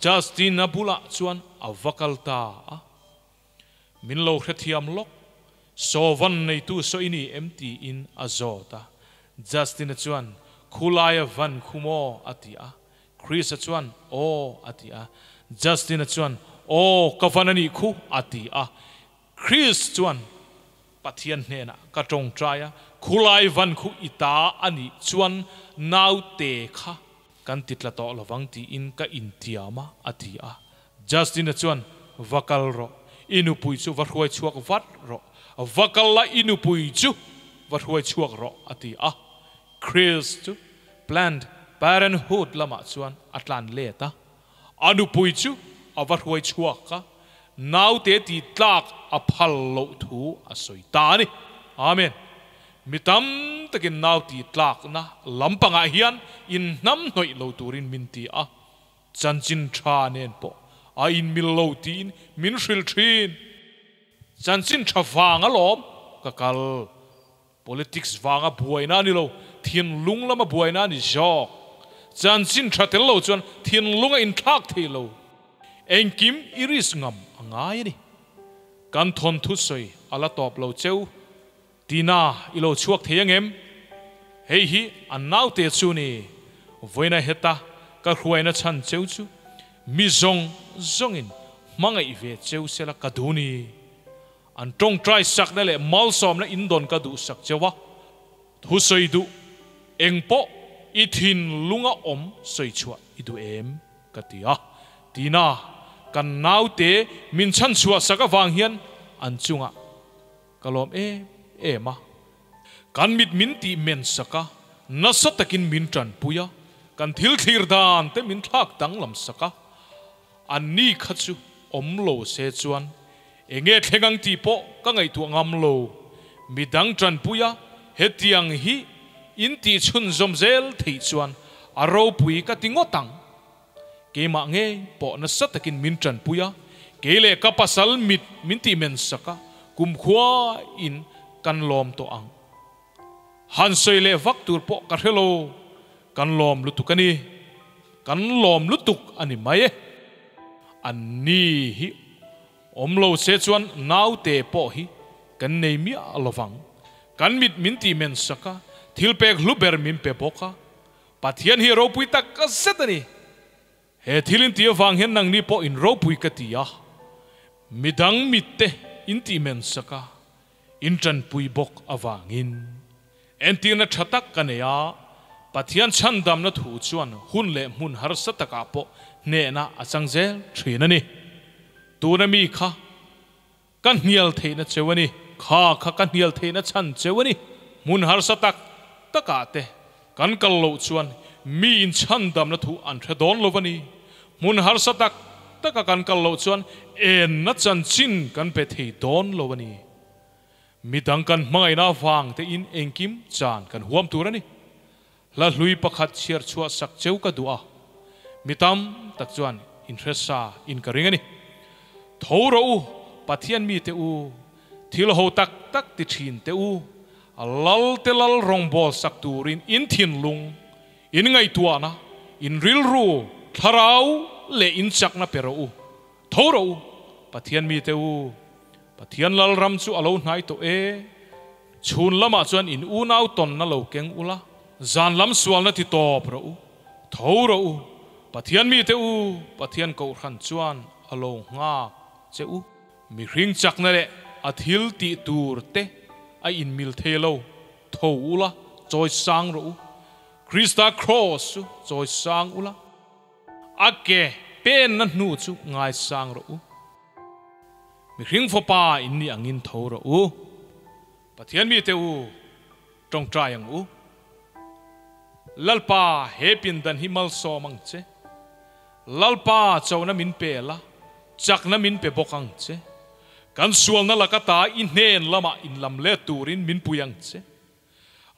Justin-a bulah chuan a va kal ta a. Min lo hrethiam lawk, Saw van neitu saw i ni em tiin a zawt a. Justin-a chuan, Khulaia van khu maw? a ti a. Chris-a chuan, Aw a ti a. Justin-a chuan, Aw, ka van a nih khu a ti a. Chris chuan, Pathian hnenah ka tawngtai a, khulai van khu i ta a nih chuan naute kha kan ti tla tawh lovang tiin ka intiam a, a ti a. Justin-a chuan, Va kal rawh, i nupui chu va hruai chhuak vat rawh, va kal la i nupui chu va hruai chhuak rawh, a ti a. Chris chu Planned Parenthood lamah chuan a tlan let a. A nupui chu a va hruai chhuak a, naute tih tlak a phal loh thu a sawi ta a ni. Amen. Mi tam takin nau tih tlakna lampangah hian inhnam hnawih lo turin min ti a, chanchin tha nen pawh a inmil lo tiin min hrilh thin. Chanchin tha vang alawm ka kal. Politics vanga buaina a ni lo, thinlung lama buaina a ni zawk. Chanchin tha tel lo chuan thinlung a inthlak thei lo. Engkim i risk ngam a ngai a ni. Kan thawnthu sawi a la tawp lo cheu. Tina i lo chhuak thei angem? Hei hi a naute chu ni. Vawiina heta ka hruaina chhan cheu chu mi zawng zawngin hmangaih ve cheu sela ka duh ni. An tawngtai sakna leh malsawmna indawn ka duhsak cheu a, thusawi duh eng pawh i thinlunga awm sawi chhuah i duh em? ka ti a. Tina, kan naute min chhanchhuah sak avang hian an chungah ka lawm em em a. Kan mit min tih men sak a, nasa takin min tanpui a, kan thil thlir dan te min thlak danglam sak a. Anni kha chu awm lo se chuan enge thleng ang tih pawh ka ngaihtuah ngam lo. Midang tanpui a, hetiang hi in tih chhunzawm zel theih chuan a ropui ka ti ngawt ang. Keimah ngei pawh nasa takin min tanpui a, kei leh ka pasal mit min tih men sak a, kumkhua in kan lawm tawh ang. Han sawi leh vak tur pawh ka hre lo, kan lawm lutuk a ni, kan lawm lutuk a ni mai e. An ni hi awm lo se chuan naute pawh hi kan nei miah lo vang. Kan mit min tih men sak a, thil pek hlu ber min pe bawk a, Pathian hi ropui tak zet a ni. He thil in tih avang hian nangni pawh in ropui ka ti a, midang mitte in tih men sak a, in tanpui bawk avangin. Entirna tha tak ka nei a, Pathian chhandamna thu chuan hun leh hmun harsa takah pawh hnehna a chang zel thin a ni. Tuna mi kha Ka hnial theihna cheu a ni. Kha kha ka hnial theihna chhan cheu a ni. Hmun harsa tak takah te kan kal loh chuan mi in chhandamna thu an hre dawn lo a ni. Hmun harsa tak taka kan kal loh chuan enna chanchin kan pe thei dawn lo a ni. Midang kan hmangaihna avang te in engkim chan kan huam tur a ni. Hla hlui pakhat chhiar chhuah sak cheu ka duh a, mi tam tak chuan inhresa in ka ring a ni. Tho rawh u, Pathian mite u, thil ho tak tak ti thin te u, lal te lal rawngbâwl sak turin in thinlung, in ngaihtuahna, in rilru, thlarau leh in chakna pe rawh u. Tho rawh u, Pathian mite u, Pathian lal ram chu a lo hnai tawh e. Chhun lamah chuan in unau tawnna lo keng ula, zan lam sualna ti tawp rawh u, tho rawh u, Pathian mite u, Pathian Kohhran chuan a lo nghak che u. Mihring chakna leh a thil tih tur te a inmil thei lo, tho ula, chawi sang rawh u, Krista Kraws chu chawi sang ula, a ke penna hnu chu ngai sang rawh u. Mihring fapa in nih angin tho rawh u. Pathian mite u, tawngtai ang u. Lalpa, he pindan hi malsawm ang che. Lalpa, chona min pe la, chakna min pe bawk ang che. Kan sualna laka ta i hnen lamah in lam let turin min pui ang che.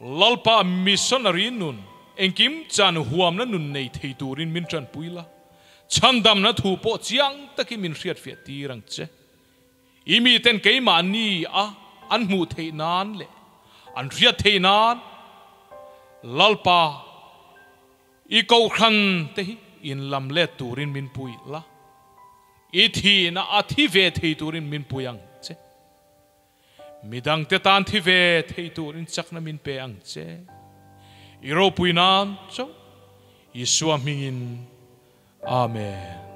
Lalpa missionary nun engkim chan huamna nun nei thei turin min tanpui la, chhandamna thu pawh chiang takin min hriatfiah tir ang che. I miten keimahni a an hmuh theih nan leh an hriat theih nan Lalpa i kohhran te hi in lam let turin min pui la, i thihna a thi ve thei turin min pui ang che. Midangte tan thi ve thei turin chakna min pe ang che. I ropui nan chauh Isua hmingin. Amen.